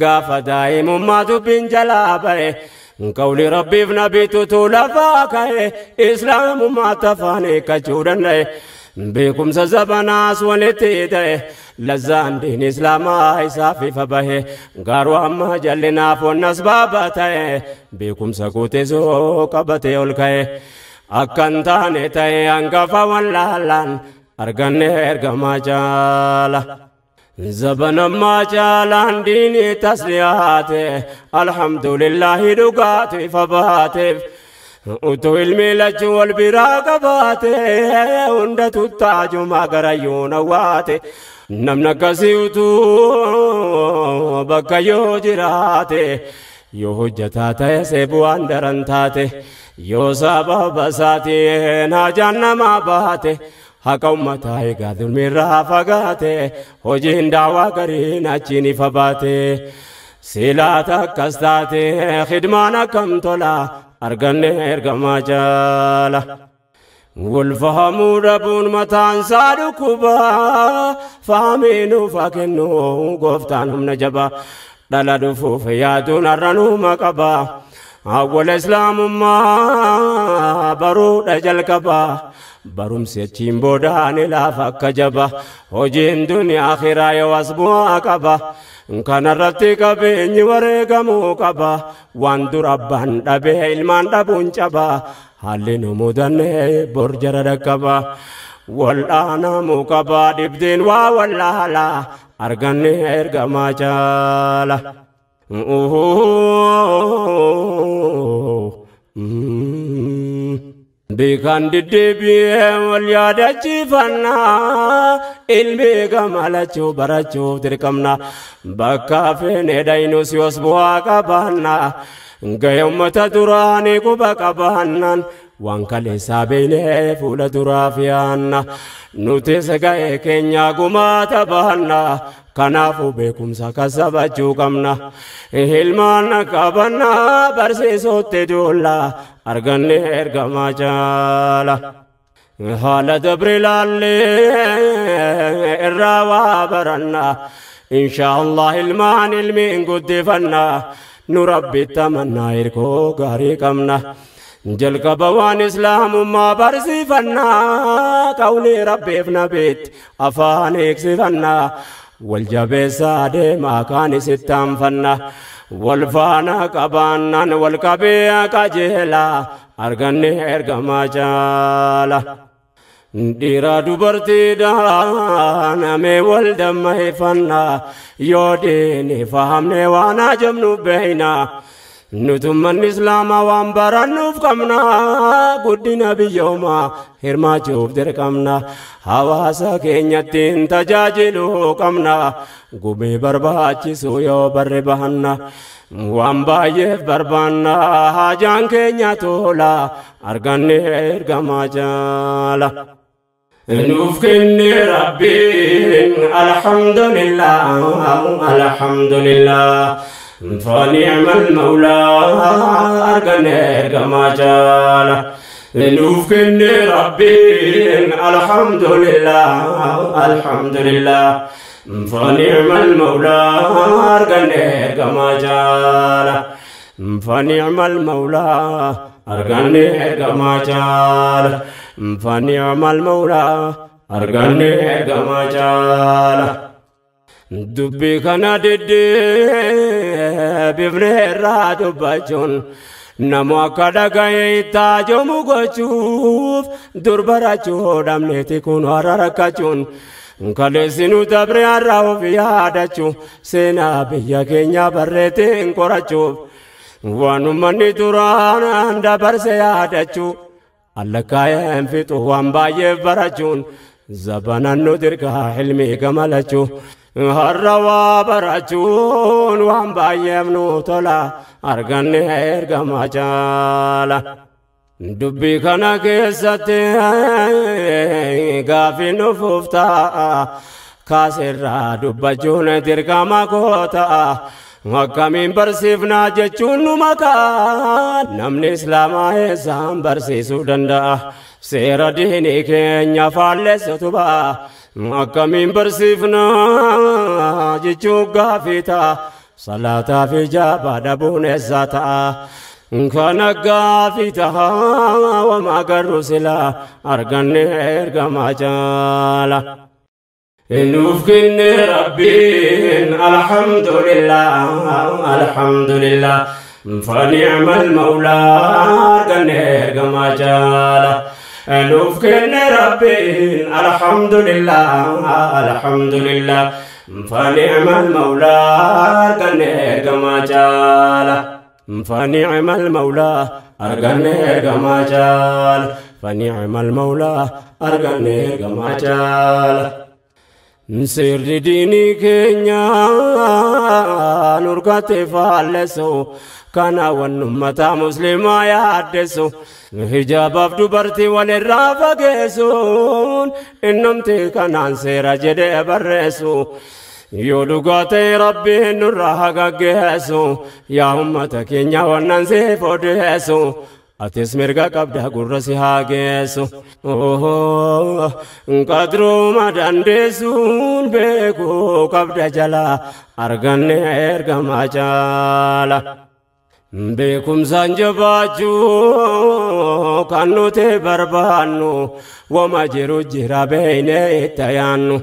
S1: gaafa daa'imummaa dubbiin jalaa ba'e qawli rabbiif nabiitutu lafaa ka'e islaamummaa tafaan hiikkachuu danda'e beekumsa zabanaas walitti ta'e lazzaan diin islaamaa isaaf ifa bahe garuu amma jallinaaf wanni asbaaba ta'e beekumsa guutisuu qabatee ol ka'e akkan taane ta'e hangafa wallaalaan arganne ergamaa jaala. Zabanammaa jaalaan diinii tasliyaate alhamdulillahi dhugaatu ifa baateef utuu ilmi lachuu wal biraa qabaate hunda tuttaajumaa garayyuu nawwaate namni akkasii utuu bakka yoo jiraate yoo hojjataa ta'e seebu'aan daran taate yoo sababa isaatiin hajaan namaa baate haqa ummataa egaa dhulmirraa fagaate hojiin daawaa gariin achiin ifa baate silaata akkas taate khidmaan akkam tola arganne ergamaa jaala. Wal fahamuu dhabuun mataan isaa dhukkuba fahamii nuuf haa kennu gooftaan humna jabaa dhala dhufuuf yaaduun har'a nuuma qaba. Awwala islaamummaa baruudha jalqaba barumsi achiin boodaan ilaafa akka jaba hojiin duniyaa akhiraa yoo as bu'aa qaba kanarratti qabeenyi wareegamuu qaba waan dur abbaan dhabee ilmaan dhabuun caba haalli nu mudanne bor jara dhaqqaba wal'aanamuu qaba dhibdeen waa wallaala arganne ergamaa jaala. Beekan deddeebi'ee wal yaadachiifannaa ilmi gamalachuu barachuuf dirqamna bakka feene dhaynus yoos bu'aa qabaanna gahee uummata duraanii quba qabaannaan waan kaleessaa beeknee fuula duraaf yaanna nutis gahee keenya gumaata baanna kanaafuu beekumsa kasabachuu qabna ilmaan qabanna barsiisuutti duulla arganne ergamaa jaala. Haala dabre laallee irraa waa baranna insha Allah ilmaan ilmiin guddifanna nu rabbitti amannaa hirkoo gaarii qabna. Jalqaba waan islaamummaa barsiifannaa qawlii rabbiif nabiitti afaan eegsifannaa wal jabeessaa deemaa kaan isitti aanfanna wal faana qabaannaan wal qabee qajeelaa arganne ergamaa jaala. Dhiira dubartiidhaan amee wal dammeeffannaa yoo diini fahamne waan ajabnu beeynaa. Nutummaan islaamaa waan barannuuf qabna guddina biyyoomaa hirmaachuuf dirqamna hawaasa keenyattiin tajaajiluu qabna gumii barbaachisu yoo barre bahanna waan baay'eef barbaanna hajaan keenya tola arganne ergamaa jaala. Nuuf kenne Rabbiin alhamdulillah alhamdulillah. فنعم المولى أرقنا كما جال نوفكن ربي الحمد لله الحمد لله فنعم المولى أرقنا كما جال فنعم المولى أرقنا كما جال فنعم المولى أرقنا كما جال Dubbii kana deddeebifnee irraa dubbachuun nama akka dhaga'ee itti ajamu gochuuf dur barachuu dhabneeti kun har'a rakkachuun kaleessinuu dabre har'a of yaadachuu seenaa biyya keenya barreetiin qorachuuf waan uummanni duraan dabarse yaadachuu allakkaa'een fixu waan baay'eef barachuun zabanaan nu dirqaa ilmii gamalachuu. Har'a waa barachuun waan baay'eef nu tola arganne ergamaa jaala. Dubbii kana keessatti gaaffii nufuuf ta'a kaasirraa dubbachuun dirqama koo ta'a. Akkamiin barsiifnaa jechuun nu makaa namni islaamaa eessaan barsiisuu danda'a seera diinii keenya faallessatu ba'a akkamiin barsiifnaa jechuun gaafii ta'a salaataa fi jaabaa dhabuun eessaa ta'a kana gaafii ta'a wama agarru silaa arganne ergamaa caala. Nuuf kenne Rabbiin alhamdulillah alhamdulillah فنعم المولى arganne ergamaa caala. Nuuf kenne Rabbiin alhamdulillah alhamdulillah فنعم المولى arganne ergamaa caala. فنعم المولى arganne ergamaa caala. فنعم المولى arganne ergamaa caala. Seerri diinii keenya nurkatti faallessu kana waan ummata muslimaa yaaddessu hijaabaaf dubartii walirraa fageessuun innumti kanaan seera jedhee barreessu yoo dhugaa ta'e Rabbiin nurraa haa gaggeessu yaa ummata keenya wannan siif odeessu atis mirga qabda gurra si haa geessu qadruma dandeessuun beekuu qabda jala arganne ergamaa caala. Beekumsaan jabaachuu kan nuti barbaannu wama jiru jira beeynee itti yaannu.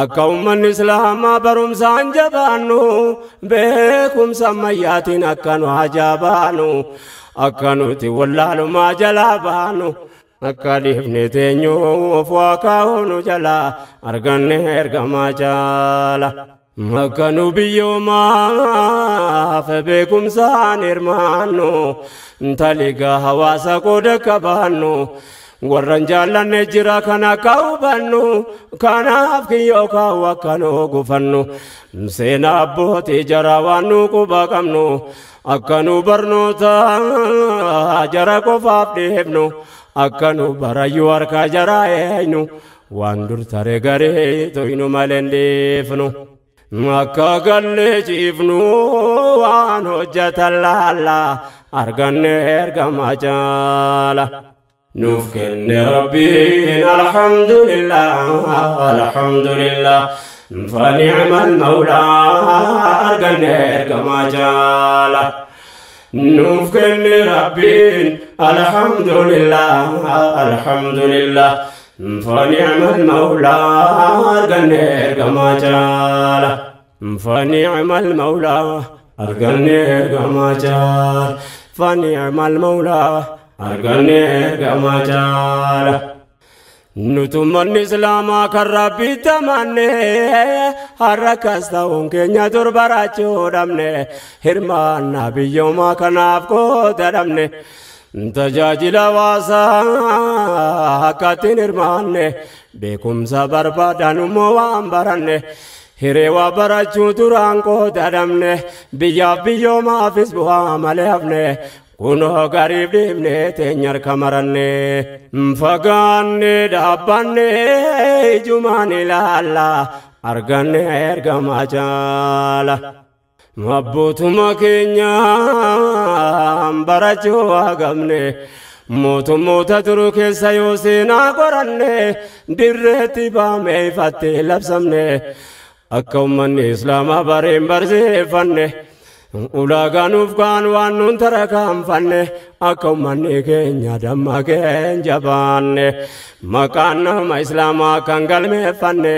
S1: Akka uummanni islaamaa barumsaan jabaannu beekumsa ammayyaatiin akka nu hajabaanu akka nuti wallaalumaa jalaa baanu akka dhiifne teenyuuf waa kaa'uu jalaa arganne ergamaa caala. Akka nu biyyoomaaf beekumsaan hirmaannu taligaa hawaasa qooda qabaannu warran jaallanne jira kana akka hubannu kanaaf kiyyoo kaa'u akka nu gufannu seenaa abbootii jara waan nu quba qabnu akka nu barnoota jara qofaaf dhiifnu akka nu barayyuu harka jara eenyu waan dur tare garee toynu malee hin dhiifnu. Akka gallee ciifnu waan hojjetan laalla arganne ergamaa caala. Nuuf kenne Rabbiin alhamdulillah alhamdulillah فنعم المولى arganne ergamaa caala. Nuuf kenne Rabbiin alhamdulillah alhamdulillah فنعم المولى arganne ergamaa caala. فنعم المولى arganne ergamaa caala. فنعم المولى arganne ergamaa caala. Nutummanni islaamaa kan Rabbitti amanne har'a akkas ta'uun keenya dur barachuu dhabne hirmaannaa biyyoomaa kanaaf qooda dhabne tajaajila hawaasaa akkattiin hirmaanne beekumsa barbaadan immoo waan baranne hiree waa barachuu duraan qooda dhabne biyyaaf biyyoomaafis bu'aa malee hafne kunoo gariif dhiifne teenya harka maranne fagaanne dhaabbanne ijumaan ilaalla arganne ergamaa caala. Abbootuma keenyaan barachuu hagamne mootummoota turu keessa yoo seenaa qoranne dirreetti baamee ifatti labsamne akka uummanni islaamaa bareen barsiifanne ulaagaa nuuf kaan waan nuun tarkaanfanne akka uummanni keenya dammaqeen jabaanne maqaan nama islaamaa kan galmeeffanne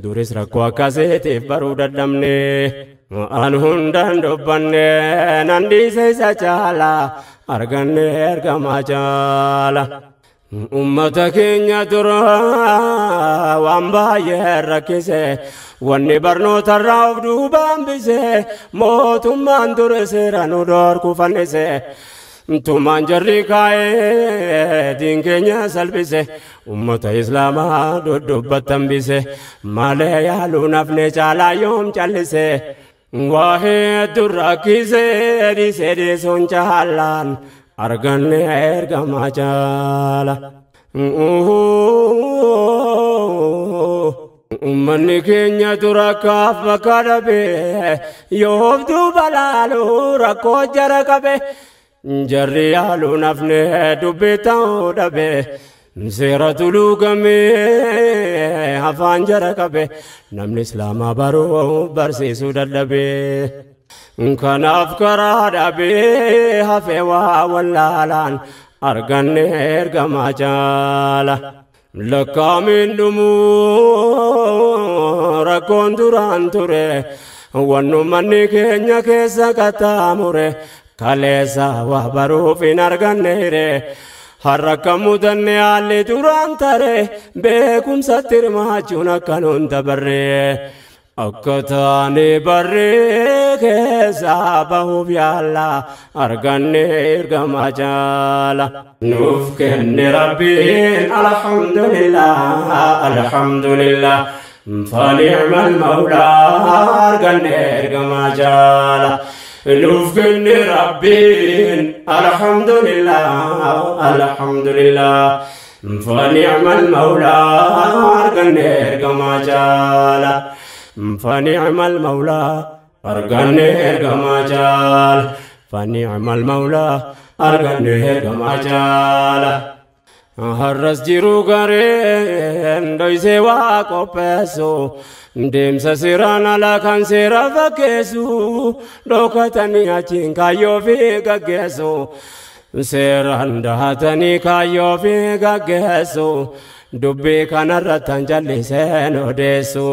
S1: duris rakkoo akkasiitiif baruu dadhabne. An hundaan dubbanne nan dhiise isa caala arganne ergamaa caala. Ummata keenya dura waan baay'ee rakkise wanni barnootarraa of duuba hambise mootummaan ture seera nu dhorku fannise tumaan jarri kaa'ee diin keenya salphise ummata islaamaa duddubbatti hambise malee yaaluu nafne caalaa yoom callise waa hedduu rakkise dhiise dhiisuun caalaan arganne ergamaa caala. Ummanni keenya dura kaaf bakka dhabe yoof duuba laalu rakkoo jara qabe jarri yaalu nafne dubbii ta'uu dhabe seera tuluu gamee afaan jara qabe namni islaamaa baruu barsiisuu dadhabe. Kanaaf karaa dhabee hafee waa wallaalaan arganne ergamaa jaala. Lakkaamiin dhumuu rakkoon duraan ture wannu manni keenya keessa qaxxaamure kaleessa waa baruuf hin arganneere har'a akka mudanne haalli duraan tare beekumsatti hirmaachuun akka nuun dabarre akka taane barree keessaa bahuuf yaalla arganne ergamaa jaala. Nuuf kenne Rabbiin alhamdulillah alhamdulillah فنعم المولى arganne ergamaa jaala. Nuuf kenne Rabbiin alhamdulillah alhamdulillah فنعم المولى arganne ergamaa jaala. فنعم المولى arganne ergamaa jaala. فنعم المولى arganne ergamaa jaala. Har'as jiru gareen dhoysee waa qopheessu deemsa seeraan alaa kan seera fakkeessu dhokatanii achiin kaayyoo fi gaggeessu seeraan dahatanii kaayyoo fi gaggeessu dubbii kanarratti an jalliseen odeessu.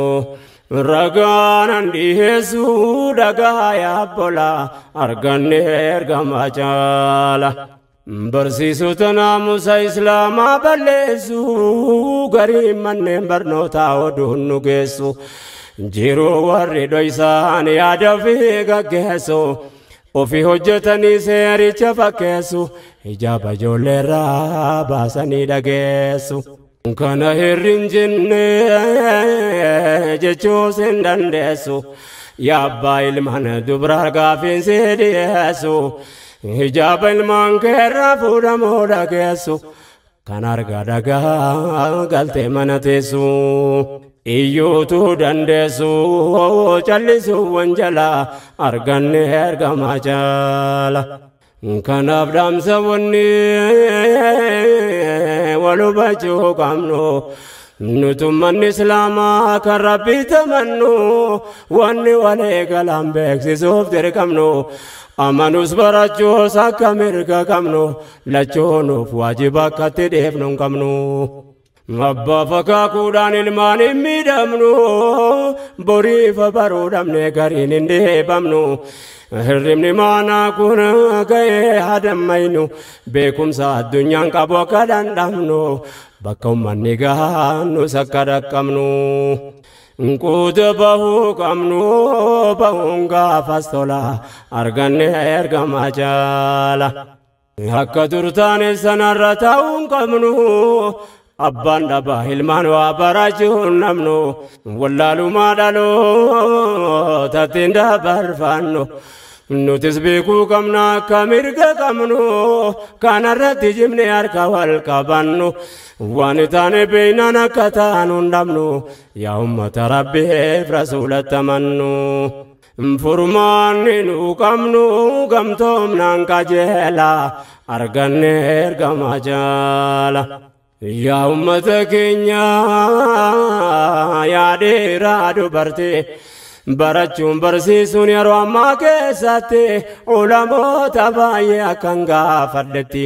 S1: Ragaan dhiyeessu dhagaa yaabbola arganne ergamaa jaala. Barsiisota naamusa islaamaa balleessu garii manneen barnootaa oduun nu geessu jiruu warri dhoysaan yaada fi gaggeessu ofii hojjetanii seericha fakkeessu hijaaba ijoolleerraa baasanii dhageessu. Kana hirrin jenne jechuus hin dandeessu yaa abbaa ilmaan dubraa gaafiin si dhiyeessu. Hijaaba ilmaan keerraa fuudhamoo dhageessu kan argaa dhagaa galtee mana teessu iyyuutu dandeessu callisuu wanjalaa arganne ergamaa jaala. Kanaaf dhaamsa wanni wal hubachuu qabnu nutummanni islaamaa kan Rabbii tamannu wanni walee galaan beeksisuuf dirqamnu amanus barachuus akka mirga qabnu lachuunuuf waajiba akkatti dhiifnu hin qabnu. Abbaa fakaakuudhaan ilmaan hin miidhamnu boriifa baruu dhabne gariin hin dhiibamnu. Hirribni maanaa kun ga'ee hadammaynu beekumsa addunyaan qabu akka dhandhamnu bakka ummanni gahaannus akka dhaqqabnu. Quuta bahuu qabnu bahuun gaafas tola arganne ergamaa jaala. Akka dur taane sanarra ta'uu hin qabnu abbaan dhabaa ilmaan waa barachuu hin dhabnu wallaalumaa dhalootatti hin dabarfannu. Nutis beekuu qabna akka mirga qabnu kanarratti jimne harka wal qabannu waan taane beeynaan akka taanu hin dhabnu yaa ummata Rabbiif rasuulatti amannu. Furmaanni nu qabnu gamtoomnaan qajeela arganne ergamaa jaala. Yaa ummata keenya yaa dhiiraa dubartii barachuun barsiisuun yeroo ammaa keessatti ulamoota baay'ee akkan gaafadhetti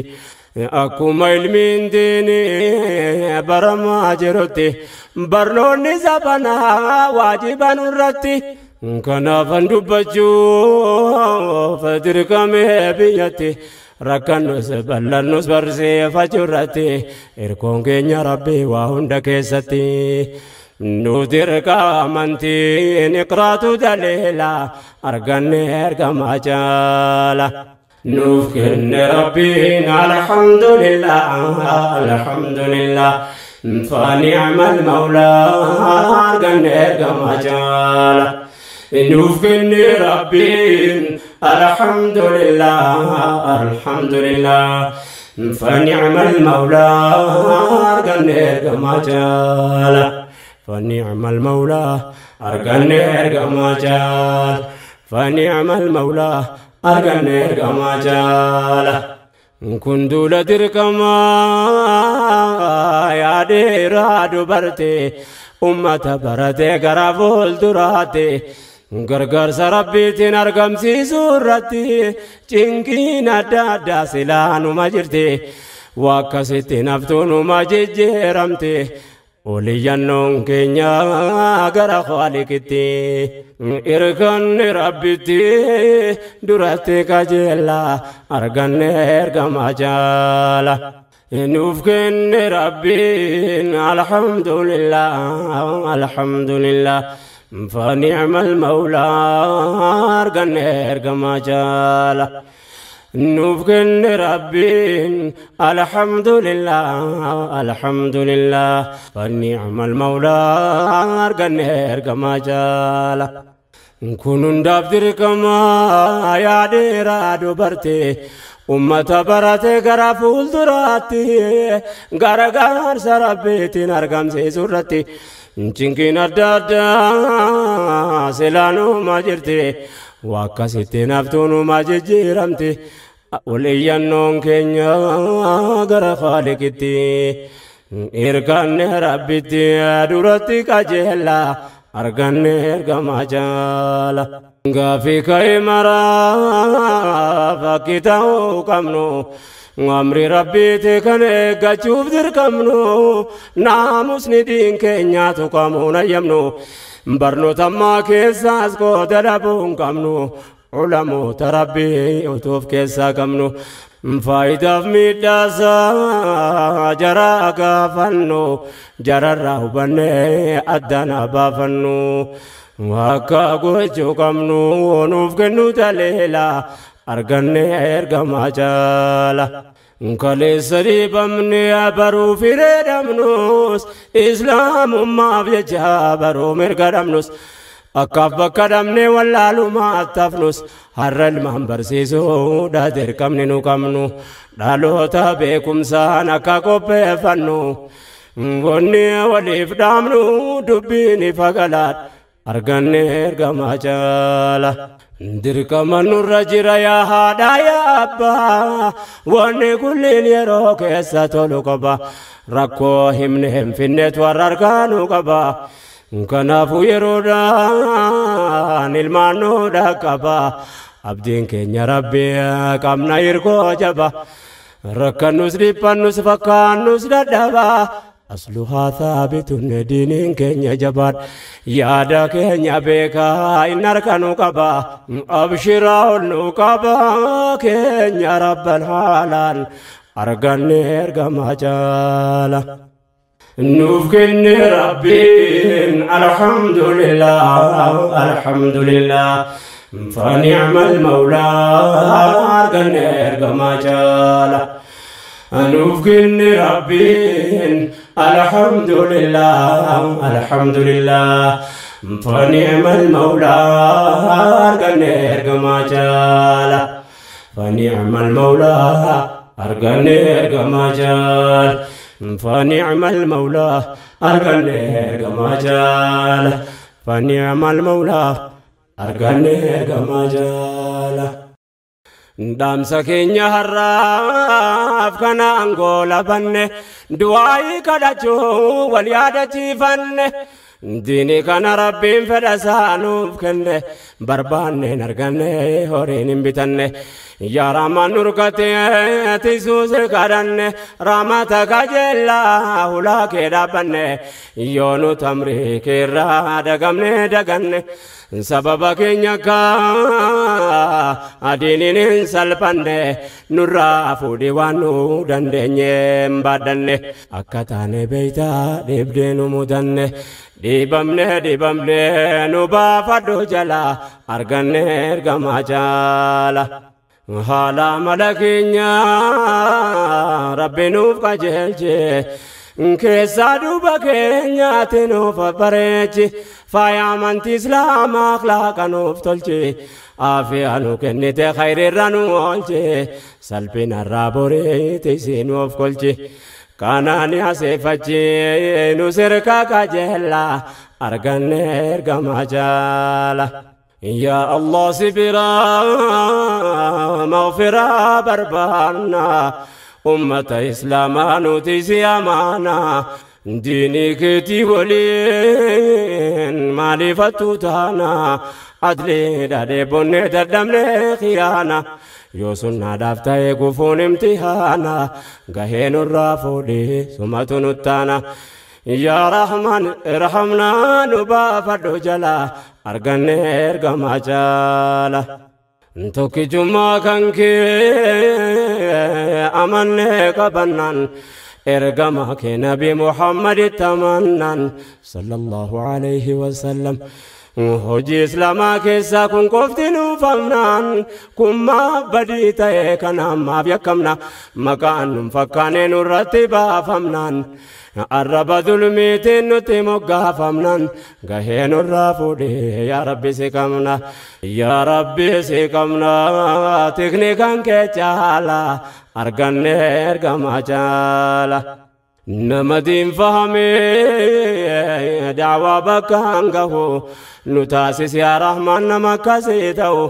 S1: akkuma ilmiin diinii baramaa jirutti barnoonni zabanaa waajiba nurratti. Kanaafan dubbachuuf dirqamee biyyatti rakkannus bal'annus barsiifachuu irratti hirkoon keenya Rabbii waa hunda keessatti. Nu dirqa amantiin iqraatu daliila arganne ergamaa jaala. Nuuf kenne Rabbiin alhamdulillah alhamdulillah فنعم المولى arganne ergamaa jaala. Nuuf kenne Rabbiin alhamdulillah alhamdulillah فنعم المولى arganne ergamaa jaala. فنعم المولى أرقني إرقما جال فنعم المولى أرقني إرقما جال كن دولة دركما يا ديرا دبرتي أمة برتي غرافول دراتي gargaarsa rabbiitiin argamsiisuu irratti cinqiin adda addaa silaanuma jirti wakkasitti naftuunuma jijjiiramti oliyyannoon keenya gara Khaaliqitti irkanni rabbitti duratti qajeella arganne ergama jaala nuuf kenne rabbiin alhamdulillah alhamdulillah فنعم المولى أرقن إرقما جالا نوفقن ربين الحمد لله الحمد لله فنعم المولى أرقن إرقما جالا كنون دابدر كما يا ديرا دبرتي أمة براتي غرافول دراتي غرغار سربيتي نرقم سيسورتي cinqiin adda addaa silaanuma jirti wakkasitti naftuunuma jijjiiramti oliyyannoon keenya gara Khaaliqitti irkanne rabbitti duratti qajeella arganne ergama jaala gaafii ka'e maraa fakkii ta'uu qabnu amri rabbiiti kan eeggachuuf dirqamnu naamusni diin keenyaatu qamuun ayyamnu barnoota ammaa keessaas qooda dhabuu hin qabnu ulamoota rabbii utuuf keessaa qabnu faayidaaf miidhaasaa jaraa gaafannu jararraa hubannee addana baafannu akka gochuu qabnu nuuf kennu taleela arganne ergama jaala kaleessa dhiibamne baruu firee dhabnus islaamummaaf jecha baruu mirga dhabnus akkaaf bakka dhabne wallaalumaa tafnus har'a ilmaan barsiisuudha dirqamni nu qabnu dhaloota beekumsaan akka qopheeffannu wanni waliif dhaamnu dubbiin ifa galaadha arganne ergama jaala dirqama nurra jira yaa haadha yaa abbaa wanni kulliin yeroo keessa tolu qaba rakkoo himne hin finnetu warra argaanu qaba kanaafuu yeroodhaan ilmaan nu dhaqqaba abdiin keenya rabbi qabna hirkoo jaba rakkannus dhiphannus fakkaannus dadhaba أصلها ثابت دين كenya jabaad yaada keenya beekaa in harkanu qaba abshiraa ol nu qaba keenya rabban haalaan arganne ergama jaala nuuf kenne rabbiin alhamdulillah alhamdulillah فنعم المولى arganne ergama jaala nuuf kenne rabbiin الحمد لله الحمد لله فنعم المولى أرقني إرقما جالا فنعم المولى أرقني إرقما جال فنعم المولى أرقني إرقما جال فنعم المولى أرقني إرقما جال Dhaamsa keenya har'aaf kana aangoo lafanne du'aayii kadhachuu wal yaadachiifanne diinii kana rabbiin fedha isaa nuuf kenne barbaanneen arganne horiin hin bitanne yaa Rahmaan nurkatee tisuus kadhanne rahmata qajeellaa hulaa kee dhaabbanne yoo nu tamrii keerraa dagamne daganne sababa keenya ka adiiniin hin salphanne nurraa fuudhii waan nu dandeenye hin baadhanne akka taane beeytaa dhibdee nu mudanne dhiibamne dhiibamne nu baafadhu jala arganne ergamaa jaala haala mala keenya rabbi nuuf qajeelche keessaa duuba keenyaatti nuuf bareechi faaya amantii islaamaa akhlaaqa nuuf tolche aafiyaa nu kennite khayriirra nu oolche salphinarraa boreeti isii nuuf kolche. Kanaani aseefachi nu sirka qajeella arganne ergamaa jaala. Yaa Allah si biraa maghfiraa barbaanna ummata islaamaa nuti si amaana diinii keetii waliin maaliifattu taana adlii dhadhee bonnee dadhabnee khiyaana yoo sunnaadhaaf ta'e gufuun imtihaana gahee nurraa fuudhee sumatu nuttaana. Yaa Rahmaan irhamnaa nu baafadhu jala arganne ergamaa jaala. Tokkichummaa kan kee amannee qabannaan ergamaa kee Nabi Muhammaditti amannaan sallallahu alayhi wasallam. Hojii islaamaa keessaa kun qofti nuufamnaan kun maaf badii ta'e kan ammaaf yakkamna maqaan nun fakkaanee nurratti baafamnaan arraba zulmiitiin nutti moggaafamnaan gahee nurraa fuudhee yaa Rabbi si qabna yaa Rabbi si qabna tikni kan kee caala arganne ergamaa caala. Nama diin fahamee da'waa bakkaan gahu nu taasisi yaa Rahmaan nama akkasii ta'u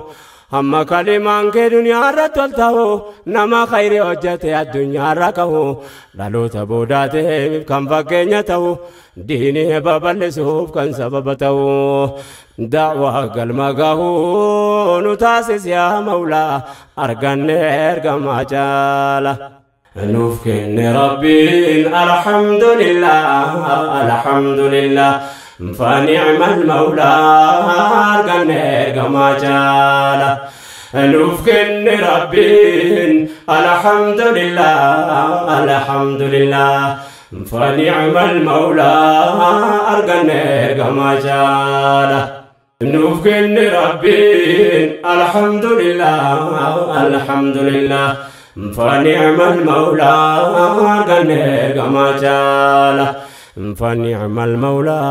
S1: hamma kalimaan kee duniyaa irratti ol ta'u nama khayrii hojjete addunyaa irra kahu dhaloota boodaatiif kan fakkeenya ta'u diinii babal'isuuf kan sababa ta'u da'waa galma gahu nu taasisi yaa Mawlaa arganne ergamaa caala. Nuuf kenne Rabbiin alhamdulillah alhamdulillah فنعم المولى arganne ergamaa caala. Nuuf kenne Rabbiin alhamdulillah alhamdulillah فنعم المولى arganne ergamaa caala. Nuuf kenne Rabbiin alhamdulillah alhamdulillah فنعم المولى arganne ergamaa caala. فنعم المولى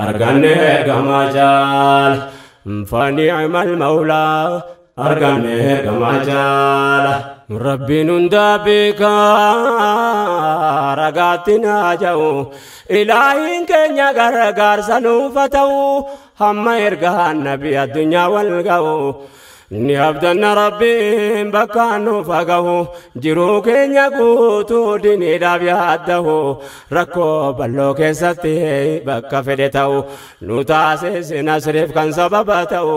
S1: arganne ergamaa caala. فنعم المولى arganne ergamaa caala. Rabbiin hundaa beekaa ragaatti naa ja'u ilaahiin keenya gargaarsa nuuf haa ta'u hamma ergaan nabi addunyaa wal ga'u. Ni abdanna Rabbiin bakka nuuf haa gahu jiruu keenya guutuu diiniidhaaf yaaddahu rakkoo bal'oo keessatti bakka fedhe ta'u nu taasisi nasriif kan sababa ta'u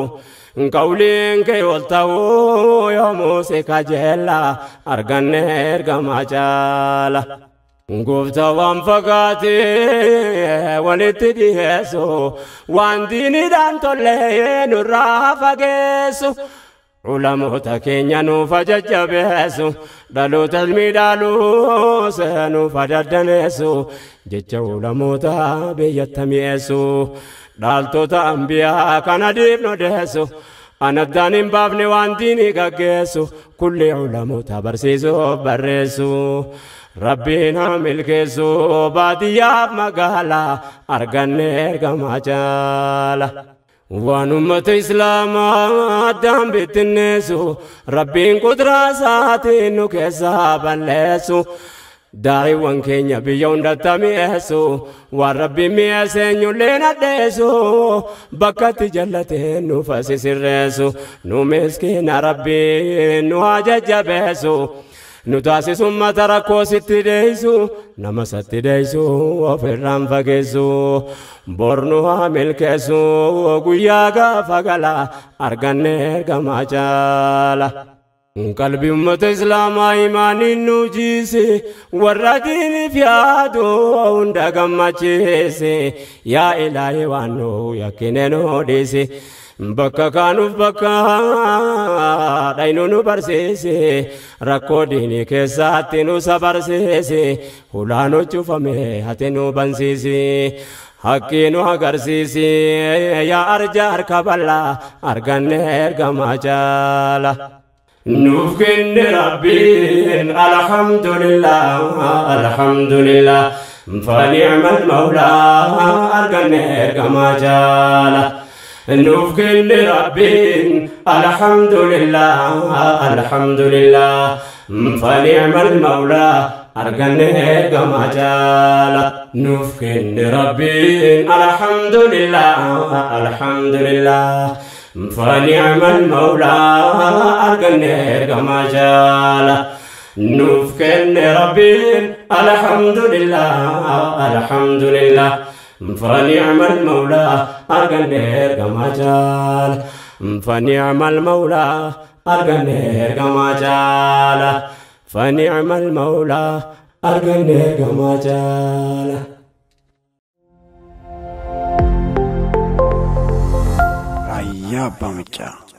S1: qawliin kee ol ta'u yoomuu si kajeella arganne ergamaa caala. Gooftaa waan fagaatee walitti dhiyeessu waan diiniidhaan tollee nurraa fageessu. Ulamoota keenya nuuf jajjabeessu dhaloota ilmi dhaaluus nuuf daddaneessu jecha ulamoota biyyatti mi'eessu dhaaltota ambiyaa kana diifnu deessu anaddaan hin baafne waan diinii gaggeessu kulli ulamoota barsiisuuf barreessu. Rabbiin haa milkeessu baadiyyaaf magaalaa arganne ergamaa caala. Waan ummata islaamaa addaan bittinneessu Rabbiin qudraa isaatiin nu keessaa balleessu. Daa'imman keenya biyya hundatti mi'eessu waan Rabbiin mi'eesse eenyullee nadheessu bakkatti jallatee nu fasisirreessu nu miskiina Rabbiin nu haa jajjabeessu. Nu taasisu ummata rakkoo sitti deessu nama satti deessu ofirraan fageessu bornu haa milkeessu guyyaa gaafa gala arganne ergamaa caala. Qalbii ummata islaamaa imaaniin nu jiise warra diiniif yaadu hunda gammachiise yaa ilaahi waan nu yakkine nu dhiise. Bakka kaanuuf bakka dhaynu nu barsiise rakkoo diinii keessatti nu sabarsiise hulaan cufame hati nu bansiise haqqii nu agarsiise yaa arja harka bal'aa arganne ergamaa caala. Nuuf kenne Rabbiin alhamdulillah alhamdulillah فنعم المولى arganne ergamaa caala. Nuuf kenne Rabbiin alhamdulillah alhamdulillah فنعم المولى Arganne ergamaa jaala nuuf kenne Rabbiin alhamdulillah alhamdulillah فنعم المولى أرجن كما جال نوف كن ربي الحمد لله الحمد لله فنعم المولى أرجن كما جال فنعم المولى أرجن كما جال فنعم المولى أرجن كما جال.
S2: Raayyaa Abbaa Macaa.